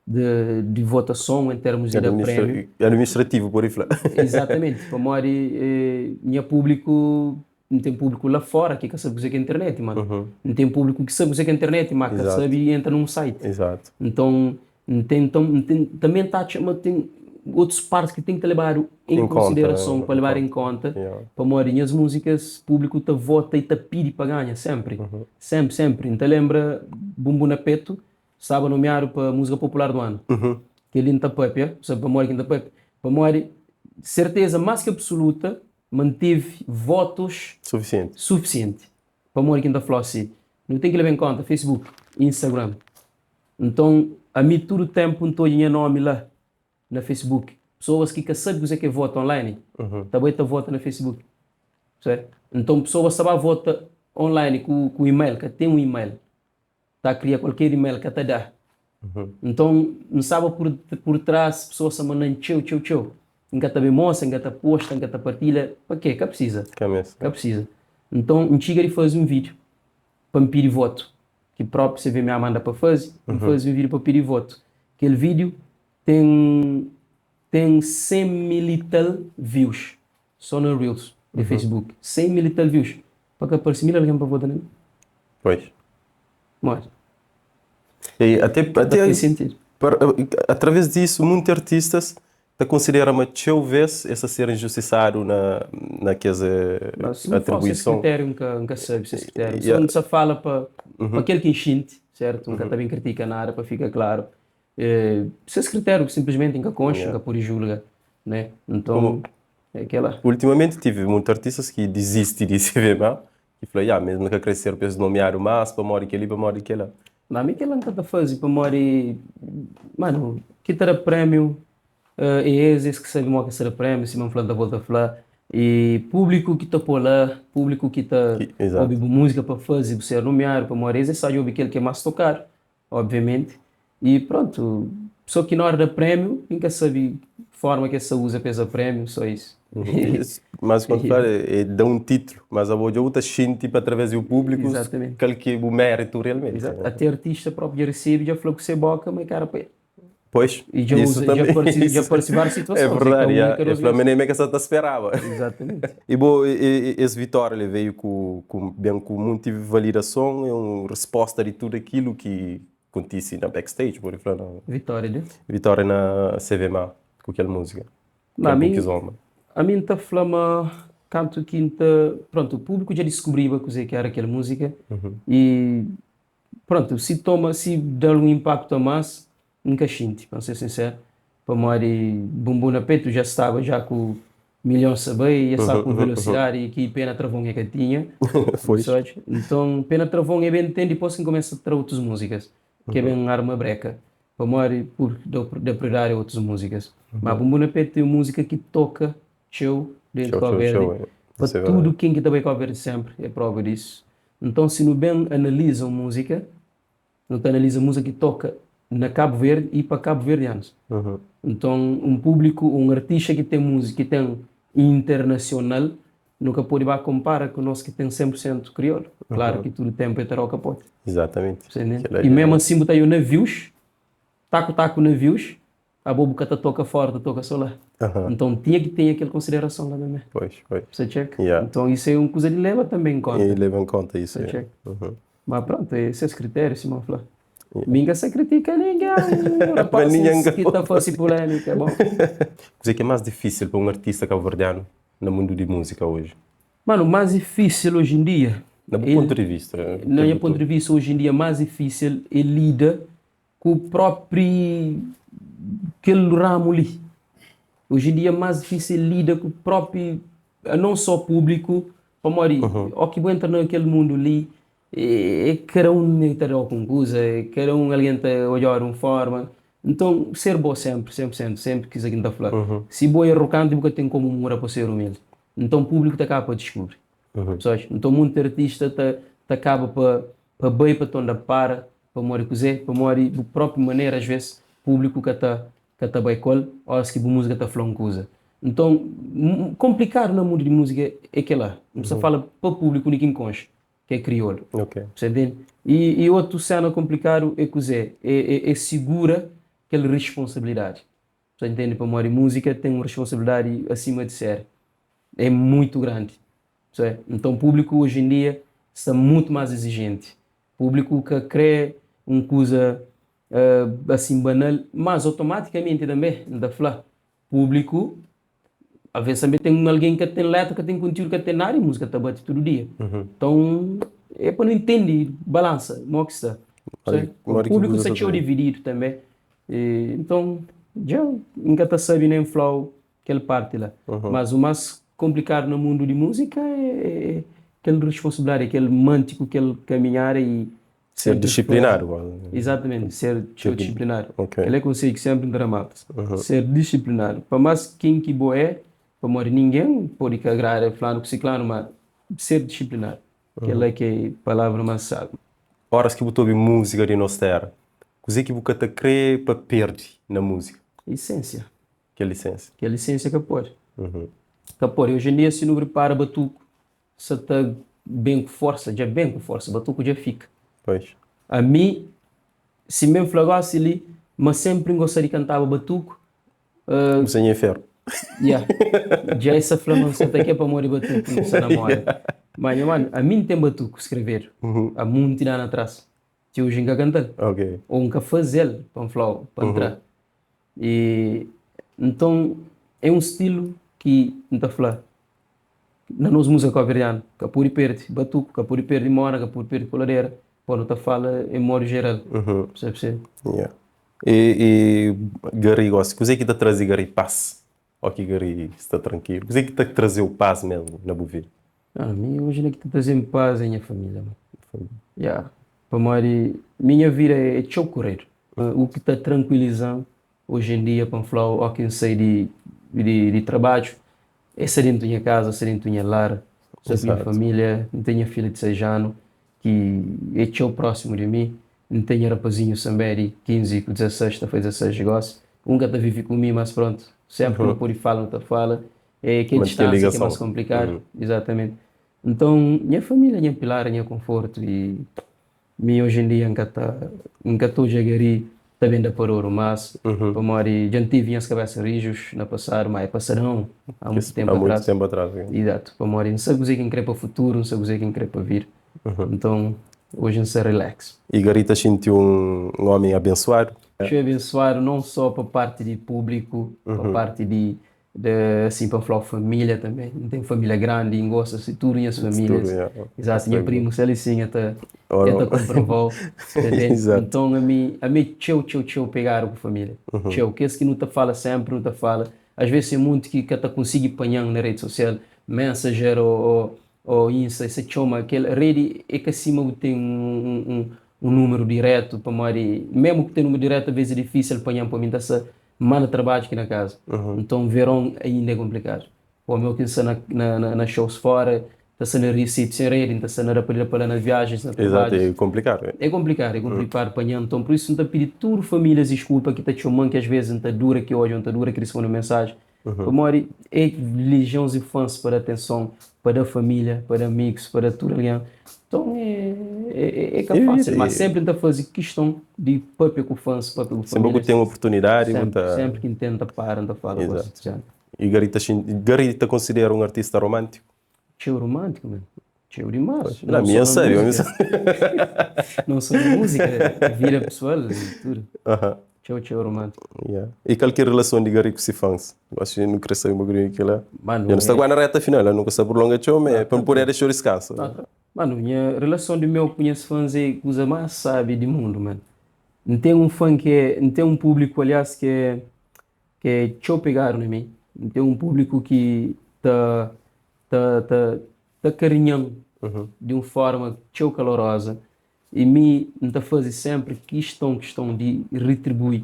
[SPEAKER 2] de de votason, em termus de da prémiu.
[SPEAKER 1] Administrativu pode fla.
[SPEAKER 2] Exatamente, pamodi nha públiku N ten públiku la fora ki ka sabe kuzê ki é internet, ma N ten públiku ki sabe kuzê ki é internet, ma ka sabe entra nun site. Nton, N ten, nton, N ten, tanbe N ta atxa ma ten otus partis ki ten ki ta lebadu en konsiderason, pa lebadu en konta, pamodi nhas múzikas públiku ta vota i ta pidi pa ganha, senpri, senpri, senpri. N ta lenbra Bumbu na Petu staba nomiadu pa múzika popular du anu. Kel-li N ta papia, sabe pamodi ki N ta papia? Pamodi serteza más ki absoluta Ma N tevi votos
[SPEAKER 1] Sufisienti.
[SPEAKER 2] sufisienti. Pamodi ki N ta fla si? Nu ten ki leba en konta Facebook, Instagram. Nton, ami tudu tenpu N ta odja nha nomi la na Facebook. Pesoas ki ka sabe kuzê ki é vota online, ta bai ta vota na Facebook. Percebe? Nton, pesoas ta ba vota online ku ku email, ka ten un email. Ta kria kualker email ka ta da. Nton, N staba pur pur tras, pesoas ta manda-m txeu, txeu, txeu. N ka ta ben mostra, N ka ta posta, N ka ta partilha. Pa ke? Ka precisa.
[SPEAKER 1] Ka meste.
[SPEAKER 2] Ka precisa. Nton, N txiga di faze un vídiu pa N pidi votu, ki própi CVMA manda pa faze. N faze un vídiu pa pidi votu. Kel vídiu ten ten 100 mil i tal views só na Reels di Facebook. 100 mil i tal views. Pa ka parse mil algen pa vota na mi.
[SPEAKER 1] Pois.
[SPEAKER 2] Modi?
[SPEAKER 1] E até,
[SPEAKER 2] Ka
[SPEAKER 1] até
[SPEAKER 2] faz sentidu.
[SPEAKER 1] par, através disso, muitos artistas ta considera ma txeu vez es ta ser injustisadu na, na kes
[SPEAKER 2] Mas se não fosse esse
[SPEAKER 1] atribuison.
[SPEAKER 2] critério, nunca, nunca sabe se esse critério. Só
[SPEAKER 1] Yeah.
[SPEAKER 2] não só fala pa pa kel ki N xinti, certo? Nunca ta ben critica nada pa fica claro. Se esse critério simplesmente nunca conxe, nunca pode julga, né? Então,
[SPEAKER 1] Como
[SPEAKER 2] é aquela.
[SPEAKER 1] ultimamente tive muitos artistas que desistem de CVMA. Ki fla, ya, mesmu ka kre ser pa es nomiadu mas pamodi kel-li, pamodi kel-la.
[SPEAKER 2] Ma mi kel-la N ka ta faze pamodi, manu, ki ta da prémiu é es, es ki sabe modi ki es ta da prémiu, sima N fla, N ta volta fla, e públiku ki ta pô la, públiku ki ta obi bu múzika pa faze bu ser nomiadu, pamodi es es sabe obi kel ki é más tokadu. Obviamenti. E prontu, so ki na ora da prémiu, N ka sabe forma ki es ta uza pa es da prémiu, so isu.
[SPEAKER 1] Mas quando fala é da um título, mas abo dja bu ta xinti pa através di bu público kal ki é bu méritu realmente.
[SPEAKER 2] Exato. Até artista próprio dja resebe, dja fla ku se boka ma é ka era pa el.
[SPEAKER 1] Pois,
[SPEAKER 2] E dja
[SPEAKER 1] isso
[SPEAKER 2] usa, dja
[SPEAKER 1] também.
[SPEAKER 2] parse, dja parse várias
[SPEAKER 1] É
[SPEAKER 2] situações, é ka
[SPEAKER 1] verdade,
[SPEAKER 2] uma,
[SPEAKER 1] ya.
[SPEAKER 2] ka
[SPEAKER 1] El
[SPEAKER 2] duas
[SPEAKER 1] fla ma
[SPEAKER 2] vezes.
[SPEAKER 1] nem é ke sa ta speraba.
[SPEAKER 2] Exatamente.
[SPEAKER 1] E bo, e, e, es vitória li veio ku, ku, ben ku munti validason e un resposta di tudu akilu ki kontisi na backstage, pode fla, na
[SPEAKER 2] Vitória de?
[SPEAKER 1] vitória na CVMA ku kel múzika,
[SPEAKER 2] Ma
[SPEAKER 1] kel
[SPEAKER 2] ami,
[SPEAKER 1] Bukizomba.
[SPEAKER 2] ami N ta fla ma kantu ki N ta, prontu, públiku dja diskubriba kuzê ki era kel múzika e Prontu, si toma, si da algun impaktu a más, N ka xinti, pa N ser sinseru, pamodi Bumbum na Petu dja staba dja ku milhons ta bai, dja staba ku un velosidadi ki Pena Travon e ka tinha, sabes? Nton, Pena Travon e ben ten dipôs ki N kumesa tra otus múzikas, ki e ben arma breka, pamodi pur da prioridadi a otus múzikas. Ma Bumbum na Petu é un múzika ki toka txeu dentu Kau Verdi, pa tudu ken ki ta bai Kau Verdi senpri é prova disu. Nton si nu ben analiza un múzika, nu ta analiza múzika ki toka na Kabu Verdi i pa kabuverdianus. Nton un públiku, un artista ki ten múzika, ki ten internasional, nu ka pode ba konpara ku nos ki ten 100% kriolu. Klaru ki tudu tenpu e ta da-u kapoti.
[SPEAKER 1] Exatamente.
[SPEAKER 2] I mésmu asin bu ta odja navius, taku taku navius, Abo bu ka ta toka fora, ta toka so la. Nton tinha ki ten aquel considerason la tanbe.
[SPEAKER 1] Pois, pois.
[SPEAKER 2] Sa check?
[SPEAKER 1] Yeah.
[SPEAKER 2] Nton isso é un kuza di leba tanbe en konta.
[SPEAKER 1] E leba en konta isso.
[SPEAKER 2] Sa check? Ma pronto, é ses kritériu, sima N fla. Mi N ka sa kritika ningen, rapazis ki ta fasi pulémika, bon.
[SPEAKER 1] Kuzê ki é más difísil pa un artista kabuverdianu na mundu di múzika oji?
[SPEAKER 2] Mano, más difísil oji en dia.
[SPEAKER 1] Na bu pontu di vista.
[SPEAKER 2] Na nha pontu di vista, oji en dia, más difísil é lida ku própi kel ramu li. Oji em dia é más difísil lida ku própi, não só públiku, pamodi ó ki bu entra na kel mundu li, é kada un ta da-u ku un kuza, kada un algen ta odja-u di un fórma. Nton, ser bo sénpri, senpri senpri, sénpri kisa ki N ta fla. Si bo é arroganti bu ka ten komu mura pa ser umildi. Nton públiku ta kaba pa diskubri. Sabes? Nton munti artista ta ta kaba pa pa bai pa tonda para Pamodi kuzê? Pamodi bu própi manera, asvês, públiku ka ta ka ta bai ku el óras ki bu múzika ta fla un kuza. Nton, konplikadu na mundu di múzika é kel-la. N sta fala pa públiku undi ki N konxe, ki é kriolu. Sa ntende? I i otu séna konplikadu é kuzê? É é é sigura kel risponsabilidadi. Sa ntende? Pamodi múzika ten un risponsabilidadi asima di séri. É mutu grandi. Sa? Nton, públiku oji en dia sta mutu más izijenti. Públiku ka krê un kuza asin banal, mas otomatikamenti tanbê N ta fla públiku, alvês tanbê ten un algen ki ka ten létra, ka ten kontiúdu, ka ten nada i múzika ta bate tudu dia. Nton, é pa nu intende balansa mo ki sta. Públiku sta txeu divididu tanbê. Nton, dja N ka ta sabe nen fla-u kel parti la. Mas o mas konplikadu na mundu di múzika é kel responsabilidadi, é kel manti ku kel kaminhada i
[SPEAKER 1] Ser disiplinadu.
[SPEAKER 2] Izatamenti, ser txeu disiplinadu. Kel é konsedju ki senpri N ta da maltas. Ser disiplinadu. Pa mas ken ki bo é, pamodi ningen pode ka agrada fulanu ku siklanu, ma ser disiplinadu. Kel-la ki é palavra más sábi.
[SPEAKER 1] Óras ki bu ta obi múzika di nos téra, kuzê ki bu ka ta krê pa perde na múzika?
[SPEAKER 2] Isénsia.
[SPEAKER 1] Kel lisénsia.
[SPEAKER 2] Kel lisénsia ka pode. Ka pode. Oji en dia si nu pripara batuku sa ta ben ku forsa, dja ben ku forsa, batuku dja fika.
[SPEAKER 1] Pois.
[SPEAKER 2] Ami, si N ben fla gosi li, ma senpri N gosta di kantaba batuku.
[SPEAKER 1] Bu sa nha feru.
[SPEAKER 2] Ya. Dja es sa fla ma N sa ta ke pamodi batuku N sta na moda. Ma nha manu, ami N ten batuku skrevedu a munti di anu atras. Ti oji N ka kanta-l. Ou N ka faze-l pa N fla-u, pa N tra. E nton é un stilu ki N ta fla na nos múzika kabuverdianu ka pode perde batuku, ka pode perde mona, ka pode perde koladera, pô nu ta fala em modu jeral, sa percebe?
[SPEAKER 1] Yeah. E, e Gary gosi, kuzê ki ta traze Gary pas? Ó ki Gary sta trankilu, kuzê ki ta traze-u pas mesmu na bu vida?
[SPEAKER 2] Ah, mi hoje na ki ta traze-m paz é nha família, mano. Yeah. Pamodi mi nha vida é txeu koredu. U ki ta trankuiliza-m hoje em dia pa N fla-u ó ki N sai di di trabadju é sta dentu nha kaza, sta dentu nha lar, sta ku nha família. N ten nha filha di 6 anu ki é txeu prósimu di mi. N ten nha rapazinhu tanbê di 15 ku 16, ta faze 16 gósi. Un ka ta vive ku mi, mas prontu, sénpri ki nu pode fala nu ta fala. É kel
[SPEAKER 1] Manti kel
[SPEAKER 2] distánsia ki é
[SPEAKER 1] ligason.
[SPEAKER 2] más konplikadu. Izatamenti. Nton, nha família é nha pilar, é nha konfortu i mi oji en dia N ka ta N ka ta odja Gary ta ben da paroru más, pamodi dja N tive nhas kabésa rijus na pasadu, má é pasadão, há mutu
[SPEAKER 1] Há
[SPEAKER 2] ténpu
[SPEAKER 1] mutu
[SPEAKER 2] atrás.
[SPEAKER 1] ténpu atrás.
[SPEAKER 2] Izatu, pamodi N sabe kuzê ki N krê pa futuru, N sabe kuzê ki N krê pa vida. Nton, oji N sta relax.
[SPEAKER 1] I Gary ta xinti un ómi abensuadu?
[SPEAKER 2] Txeu abensuadu, non só pa parti di públiku, pa parti di De assim pa flau família também. N tem família grande e N gosta de tudo nhas famílias. Exato, nha primo Celicinha ta el ta comprovau, entende? Então ami ami é txeu txeu txeu pegadu ku família, txeu. Kes ki nu ta fala sempre nu ta fala, às vezes tem monti ki ka ta konsigi panhan na rede social, messenger ou ou insta, es ta txoma kel rede é ka sima bu tem um um número direto pamodi mesmo ku ten número direto às vezes é difícil panhan pa mi N ta sta Má na trabadju ki na kaza. Nton veron ainda é konplikadu. Pô meu ki N sta na na shows fora, ta sta na Risife sen redi, N ta sta na da pa li da pa la na viajens, na
[SPEAKER 1] Exato,
[SPEAKER 2] trabadjus.
[SPEAKER 1] é konplikadu.
[SPEAKER 2] É konplikadu, é konplikadu pa nha. Nton pur isu N ta pidi tudu famílias diskulpa ki ta txoma-m ki asvês N ta dura ki odja ô N ta dura ki risponde un mensajen. Pamodi é legions di fãs pa da atenson, pa da família, pa da amigus, pa da tudu algen. Nton é é ka fásil, mas sénpri N ta faze kiston di pâpia ku fãs, pâpia ku
[SPEAKER 1] Sénpri ku
[SPEAKER 2] famílias.
[SPEAKER 1] ten oportunidadi bu
[SPEAKER 2] Sénpri,
[SPEAKER 1] ta.
[SPEAKER 2] sénpri ki N ten N ta para N ta fala ku es.
[SPEAKER 1] Izatu. I Gary ta xinti, Gary ta konsidera un artista romántiku?
[SPEAKER 2] Txeu romántiku, man. Txeu dimás.
[SPEAKER 1] Não,
[SPEAKER 2] Não
[SPEAKER 1] mi
[SPEAKER 2] só na
[SPEAKER 1] sabe, mi
[SPEAKER 2] múzika.
[SPEAKER 1] sabe.
[SPEAKER 2] Não só na múzika, vida pesoal i tudu. Txeu, txeu romántiku.
[SPEAKER 1] Yeah. I kal ki é relason di Gary ku si fans? Eu acho que nu kre sabe un bokadinhu di kila.
[SPEAKER 2] Manu,
[SPEAKER 1] Ya nu sta
[SPEAKER 2] é.
[SPEAKER 1] kuase na reta final, nu ka sta prolonga txeu, ma é pa nu puder dexa-u diskansa.
[SPEAKER 2] Manu, nha relason di meu ku nhas fans é kuza más sábi di mundu, man. N ten un fan ki é, N ten un públiku, aliás, ki é ki é txeu pegadu na mi. N ten un públiku ki ta ta ta ta karinha-m di un fórma txeu kaloroza i mi N ta faze sénpri kiston kiston di ritribui.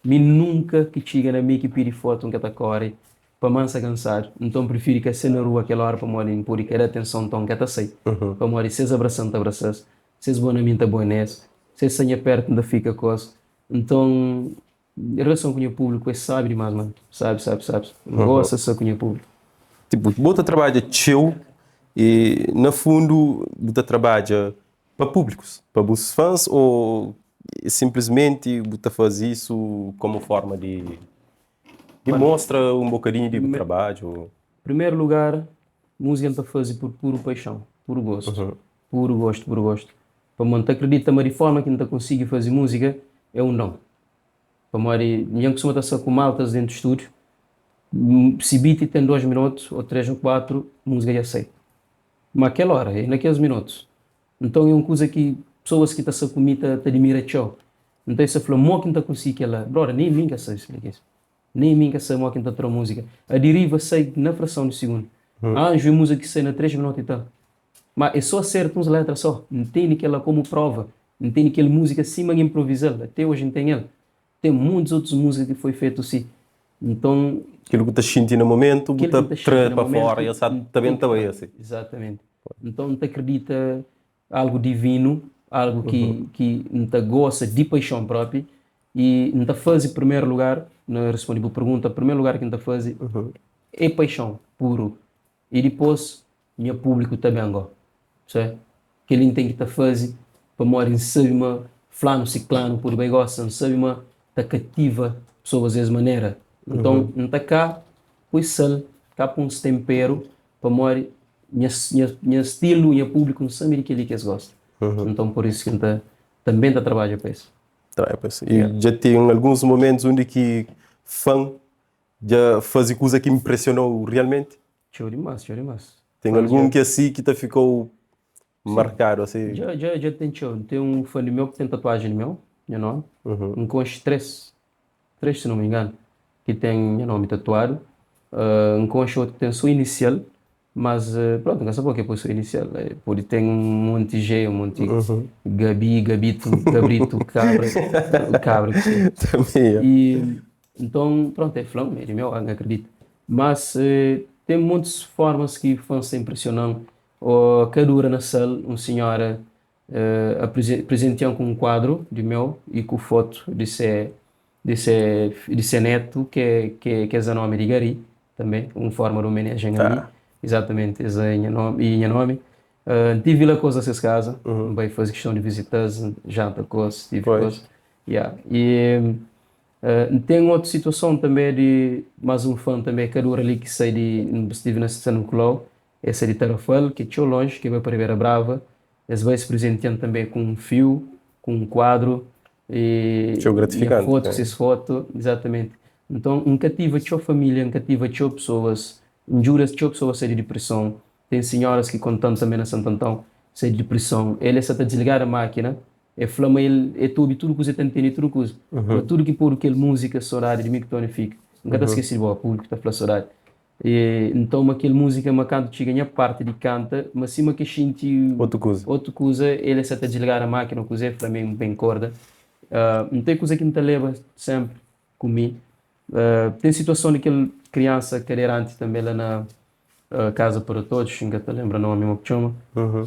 [SPEAKER 2] Mi nunka ki txiga na mi ki pidi fotu N ka ta kóre pamodi N sta kansadu. Nton N prifiri ka sai na rua kel óra pamodi N pode ka da atenson nton N ka ta sai pamodi si es abrasa-m N ta abrasa-s, si es bo na mi N ta bo na es, si es sta nha pértu N ta fika ku es. Nton Relason ku nha públiku é sábi dimás, mano. Sábi, sábi, sábi. N gosta sta ku nha públiku.
[SPEAKER 1] Tipo, bo ta trabadja txeu e na fundu bu ta trabadja pa públikus, pa bus fãs ô sinplismenti bu ta faze isu komu forma di di mostra un bokadinhu di bu trabadju?
[SPEAKER 2] Primeru lugar, múzika N ta faze pur puru paixon, puru gostu. Puru gostu, puru gostu. Pamodi N ta kridita ma di forma ki N ta konsigi faze múzika é un don. Pamodi nha N kustuma ta sta ku maltas dentu stúdiu, si beat ten 2 minotu ô 3 ô 4, múzika dja sai. Ma kel óra, é na kes minotus. Nton é un kuza ki pesoas ki ta sta ku mi ta dimira txeu. Nton es ta fla, Mo ki N ta konsigi kel-la? Brother, nen mi N ka sabe splika es. Nen mi N ka sabe mo ki N ta tra múzika. A Deriva sai na frason di sigundu. Anju é múzika ki sai na 3 minotu i tal. Ma é sô aserta uns letra sô. N tene kel-la komu prova. N tene kel múzika sima N inproviza-l. Até oji N ten el. Ten montis otus múzika ki foi fetu si. Nton.
[SPEAKER 1] Kel ku ta xinti na momentu, bu
[SPEAKER 2] Kel
[SPEAKER 1] ta
[SPEAKER 2] ki N ta xinti
[SPEAKER 1] tra
[SPEAKER 2] na
[SPEAKER 1] pa
[SPEAKER 2] momentu,
[SPEAKER 1] fora i el sa
[SPEAKER 2] N
[SPEAKER 1] ta ben
[SPEAKER 2] ten
[SPEAKER 1] ta
[SPEAKER 2] ki
[SPEAKER 1] bai
[SPEAKER 2] tra.
[SPEAKER 1] asi.
[SPEAKER 2] Izatamenti. Nton N ta kridita algu divinu, algu ki ki N ta gosta di paixon propi i N ta faze primeru lugar, na responde bu pergunta, primeru lugar ki N ta faze é paixon puru i dipôs nha públiku ta ben go. Percebe? Kel-li N ten ki ta faze pamodi N sabe ma flanu siklanu pode bai gosta, N sabe ma ta kativa pesoas di es manera. Nton N ta ka poi sal, ka poi uns tenperu pamodi nha nha stilu, nha públiku N sabe di kel-li ki es gosta. Nton pur isu ki N ta tanbe N ta trabadja pa es.
[SPEAKER 1] Trabadja pa es. I dja ten alguns momentus undi ki fan dja faze kuza ki inpresionou realmenti?
[SPEAKER 2] Txeu dimás, txeu dimás.
[SPEAKER 1] Ten algun ki asi ki ta fikou markadu asi?
[SPEAKER 2] Dja, dja, dja ten txeu. Ten un fã di meu ki ten tatuajen di meu, nha nomi. N konxe 3, 3 si no me engano, ki ten nha nomi tatuadu. N konxe otu ki ten so inisial. Mas pronto, nka sabe ke posição inicial. Pode ter um monte G, um monte Gabi, Gabito, Gabrito, Cabra, Cabra.
[SPEAKER 1] Também, é.
[SPEAKER 2] E, então, pronto, é flam, é de meu, não acredito. Mas tem muitas formas que fãs se impressionam. Ou cada hora na sala, uma senhora presenteam com um quadro de meu e com foto de ser neto, que é o nome de Gary, também, uma forma de homenagem a mim. Exatamente, esse é minha nome, e minha nome. Tive lá coisa nessas casa, vai fazer questão de visitas, janta coisa, tive coisa. Yeah. E tem outra situação também de mais um fã também, que ali que sai de, estive na São Nicolau, esse é de Tarrafal, que é tão longe, que vai para Ribeira Brava. Eles vai se presenteando também com um fio, com um quadro e,
[SPEAKER 1] Show
[SPEAKER 2] e a
[SPEAKER 1] gratificante,
[SPEAKER 2] foto,
[SPEAKER 1] né?
[SPEAKER 2] com essas foto, exatamente. Então, nunca tive a família, nunca tive a pessoas, jura tinha pessoas sair de depressão. Tem senhoras que contam também na Santo Antão, sair de depressão. Ele só está desligar a máquina, e flama ele, é tudo, tudo que você tem tudo coisa. Mas tudo que por aquele música saudade de mim que Tony fica. Nunca te esqueci de boa, público está falando saudade. E, então, aquela música, uma canto, chega a parte de canta, mas cima que sente
[SPEAKER 1] Outra coisa.
[SPEAKER 2] outra coisa, ele só está desligar a máquina, coisa, para mim, bem corda. Não tem coisa que me leva sempre comigo. Tem situação daquele criança cadeirante também lá na Casa para Todos, nunca te lembro o nome que chama,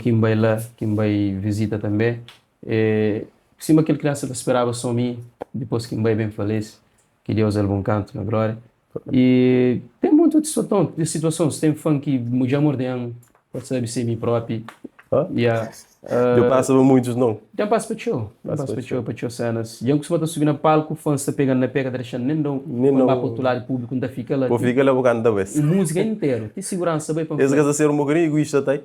[SPEAKER 2] quem vai lá, quem vai visita também. E, cima aquele criança que esperava só mim, depois que vai bem falece, que Deus é bom canto na glória. E tem muitas situações, situações, tem fã que já mordem, pode saber ser mim próprio.
[SPEAKER 1] Ah?
[SPEAKER 2] Yeah.
[SPEAKER 1] Eu passo por muitos não.
[SPEAKER 2] Já passa para tio, já
[SPEAKER 1] Passa
[SPEAKER 2] passa
[SPEAKER 1] para
[SPEAKER 2] para tio, para tio cenas. Já costuma subir na palco, fã está pegando na pega, deixando nem não,
[SPEAKER 1] Nem
[SPEAKER 2] quando
[SPEAKER 1] não.
[SPEAKER 2] vai para outro lado público, não fica lá.
[SPEAKER 1] Vou ficar lá bocando da vez.
[SPEAKER 2] O música inteiro, tem segurança bem para
[SPEAKER 1] Esse caso ser um bocadinho egoísta, tá?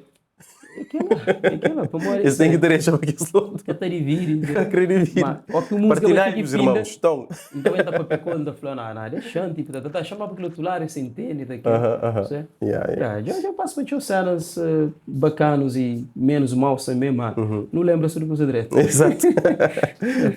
[SPEAKER 2] É aquela, para morrer.
[SPEAKER 1] Esse tem que ter essa para aquele lado.
[SPEAKER 2] Que tá divide.
[SPEAKER 1] Acredito.
[SPEAKER 2] Mas, ó, que o música vai
[SPEAKER 1] Partilhar
[SPEAKER 2] ter
[SPEAKER 1] com os
[SPEAKER 2] que pinda.
[SPEAKER 1] irmãos. Então.
[SPEAKER 2] Então entra para pecando, falando, ah, não, deixando, tipo, tá, tá, chama para aquele outro lado, você entende, daqui.
[SPEAKER 1] Aham.
[SPEAKER 2] Você?
[SPEAKER 1] Yeah.
[SPEAKER 2] Yeah, já passo para tio cenas bacanos e menos mal também, mas não lembro se do coisa direto.
[SPEAKER 1] Exato.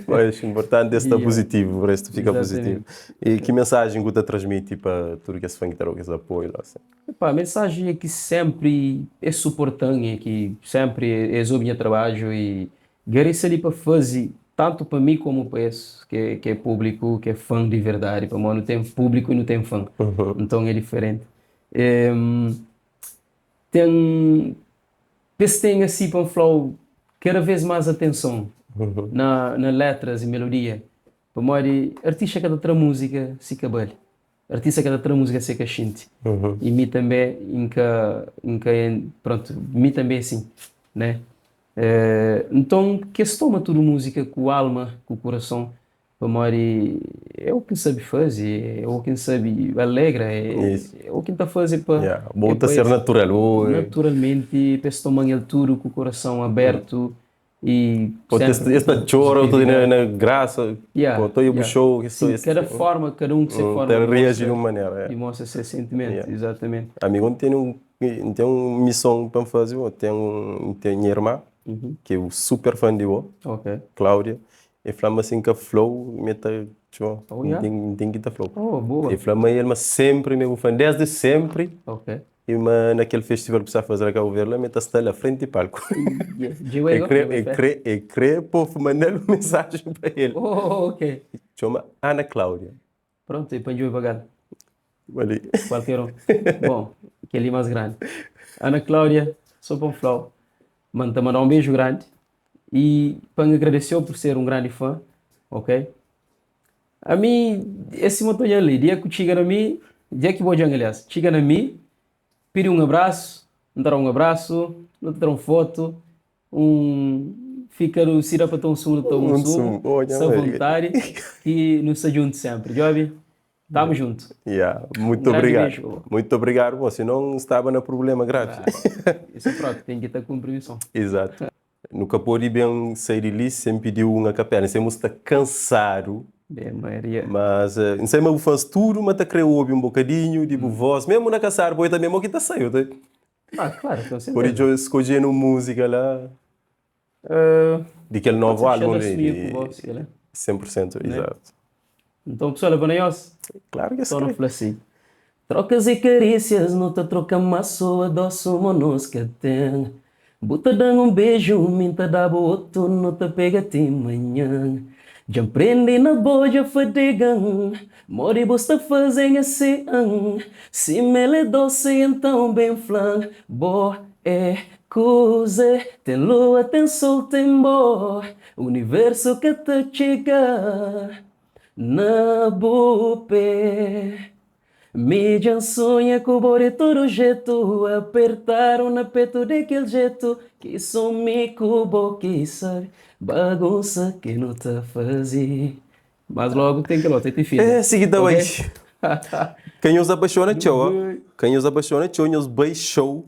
[SPEAKER 1] Pois, importante é estar positivo, o resto fica
[SPEAKER 2] Exatamente.
[SPEAKER 1] positivo. E que mensagem que te transmite para tudo que esse fã que está esse apoio lá, assim?
[SPEAKER 2] Epá, a mensagem é que sempre é suportando, é que sempre é o meu trabalho e agradeço ali para fazer tanto para mim como para esse, que é público, que é fã de verdade. Para mim não tem público e não tem fã, então é diferente. É, tem, se tem assim para um flow cada vez mais atenção na letras e melodia. Para mim, artista cada outra música se cabelo. Artista cada outra música se cachinte. E mim também, em que, pronto, mim também assim, né? Então, que se toma tudo música com alma, com o coração, para mim, é o que sabe fazer, é o que sabe alegra, é o que está a fazer para
[SPEAKER 1] Yeah. Volta
[SPEAKER 2] é
[SPEAKER 1] a ser natural. Ou,
[SPEAKER 2] naturalmente, para se tomar ele tudo com o coração aberto e
[SPEAKER 1] Pode
[SPEAKER 2] sempre
[SPEAKER 1] este
[SPEAKER 2] com
[SPEAKER 1] chora, ou na,
[SPEAKER 2] positividade.
[SPEAKER 1] na graça,
[SPEAKER 2] Yeah,
[SPEAKER 1] pô, tô eu
[SPEAKER 2] yeah.
[SPEAKER 1] show, que
[SPEAKER 2] Sim, cada forma, cada um que se forma
[SPEAKER 1] Tem reagir
[SPEAKER 2] demonstra,
[SPEAKER 1] de uma maneira. É.
[SPEAKER 2] demonstra seu sentimento, exatamente.
[SPEAKER 1] Amigo, tem uma missão para fazer, eu tenho minha irmã, que é o super fã de eu, Cláudia, e falamos assim que a Flow, meta, tipo,
[SPEAKER 2] Oh, yeah?
[SPEAKER 1] tem que estar Flow.
[SPEAKER 2] Oh, boa.
[SPEAKER 1] E falamos ele, mas sempre meu fã, desde sempre. E mas naquele festival que está a fazer a Cabo Verde, meta está lá frente de palco.
[SPEAKER 2] Yeah.
[SPEAKER 1] E crê, e crê, e crê, povo, mandar uma mensagem para ele.
[SPEAKER 2] Oh, ok.
[SPEAKER 1] Chama Ana Cláudia.
[SPEAKER 2] Pronto, e para o pagar.
[SPEAKER 1] Ali.
[SPEAKER 2] Qualquer um. Bom, aquele mais grande. Ana Cláudia, sou bom flow. Manda mandar um beijo grande e para me agradecer por ser um grande fã, ok? A mim, esse motor ali, dia que chega na mim, dia que vou aliás, chega na mim, pede um abraço, me dará um abraço, não te dará uma foto, um fica no sira para um sumo, um
[SPEAKER 1] Um
[SPEAKER 2] sumo,
[SPEAKER 1] sumo. Olha,
[SPEAKER 2] se à
[SPEAKER 1] velho.
[SPEAKER 2] vontade e nos junto sempre, Job. Tamo junto.
[SPEAKER 1] Yeah, muito
[SPEAKER 2] Um grande
[SPEAKER 1] obrigado.
[SPEAKER 2] beijo.
[SPEAKER 1] Muito obrigado. Você não estava no problema grave.
[SPEAKER 2] Isso é próprio, tem que estar com permissão.
[SPEAKER 1] Exato. Nunca pôde bem sair de ali sem pedir uma capela. Sempre está cansado,
[SPEAKER 2] Bem, Maria.
[SPEAKER 1] mas não sei, mas faz tudo, mas tá querendo ouvir um bocadinho, tipo voz, mesmo na caçar, boi também, mas que tá saindo. Tá?
[SPEAKER 2] Ah, claro, com certeza.
[SPEAKER 1] Por isso eu escolhi uma música lá, de aquele novo
[SPEAKER 2] pode ser
[SPEAKER 1] álbum
[SPEAKER 2] Xanda
[SPEAKER 1] de,
[SPEAKER 2] Sumia com voz, né?
[SPEAKER 1] 100%, exato.
[SPEAKER 2] Então, pessoal, é bom
[SPEAKER 1] Claro que
[SPEAKER 2] Só não
[SPEAKER 1] sim.
[SPEAKER 2] falei assim. Trokas i karísias nu ta troka Má so adosu mo nos ka ten Bu ta da-m un beju, mi N ta da-bu otu Nu ta pega ti manhan Dja N prende na bo, dja fadiga-m Modi bu sta faze-m asi, Sima el é dosi, enton ben fla-m Bo é kuzê? Ten lua, ten sol, ten bo Universu ka ta txiga na bu pé Mi dja N sunha ku bo di tudu jetu Apertadu na petu di kel jetu Ki so mi ku bo ki sabe Bagunsa ki nu ta faze Mas logo tem kel otu, é ti fim.
[SPEAKER 1] É si ki ta bai. Ka nhos apaixona txeu, ó. Ka nhos apaixona txeu, nhos bai show,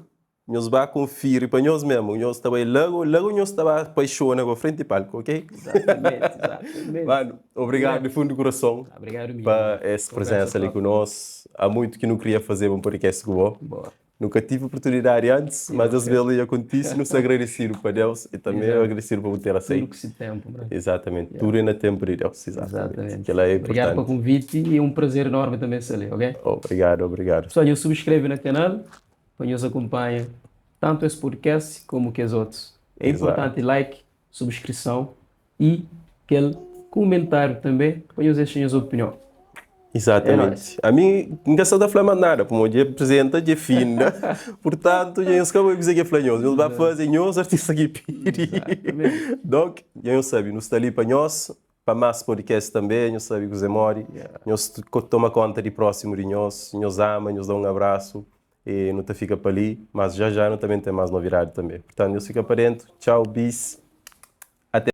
[SPEAKER 1] nhos ba konfiri pa nhos mesmu. Nhos ta bai lagu, lagu nhos ta ba apaixona pa frenti palku, ok?
[SPEAKER 2] Exatamente, exatamente.
[SPEAKER 1] Manu, obrigadu di fundu di kurason
[SPEAKER 2] Obrigadu mi.
[SPEAKER 1] pa es prezensa li ku nos. Há muito ki nu kria fazeba un podcast ku bo.
[SPEAKER 2] Boa.
[SPEAKER 1] Nu ka tive oportunidadi antis, mas es bes li dja kontise. Nu sta agradesidu pa Deus i tanbe agradesidu pa bu ter
[SPEAKER 2] Tudu
[SPEAKER 1] aseita.
[SPEAKER 2] ku si ténpu, bra.
[SPEAKER 1] Exatamente, tudu é na ténpu di Deus. Exatamente,
[SPEAKER 2] Exatamente.
[SPEAKER 1] kel-la é
[SPEAKER 2] Obrigadu pa
[SPEAKER 1] inportanti.
[SPEAKER 2] konviti i é un prazer enormi tanbe sta li, ok?
[SPEAKER 1] Obrigadu, obrigadu.
[SPEAKER 2] Pessoal, nhos subskreve na kanal pa nhos akunpanha tantu es podcast komu kes otus. É
[SPEAKER 1] Exato.
[SPEAKER 2] inportanti like, subskrison i kel kumentáriu tanbe pa nhos dexa nhos opinion. É
[SPEAKER 1] Exatamente.
[SPEAKER 2] nóis.
[SPEAKER 1] Ami N ka sa ta fla más nada, pamodi dja apresenta, dja finda. Purtantu, dja nhos ka bai kuzê ki el fla nhos. Nhos ba faze nhos artista ki pidi.
[SPEAKER 2] Exatamente.
[SPEAKER 1] Donk, dja nhos sabe, nu sta li pa nhos, pa más podcast tanbe. Nhos sabe kuzê modi. Nhos toma konta di prósimu di nhos. Nhos ama, nhos da un abrasu. E nu ta fika pa li, mas já já nu ta ben ten más novidadi tanbe. Purtantu, nhos fika pa dentu. Txau, bis.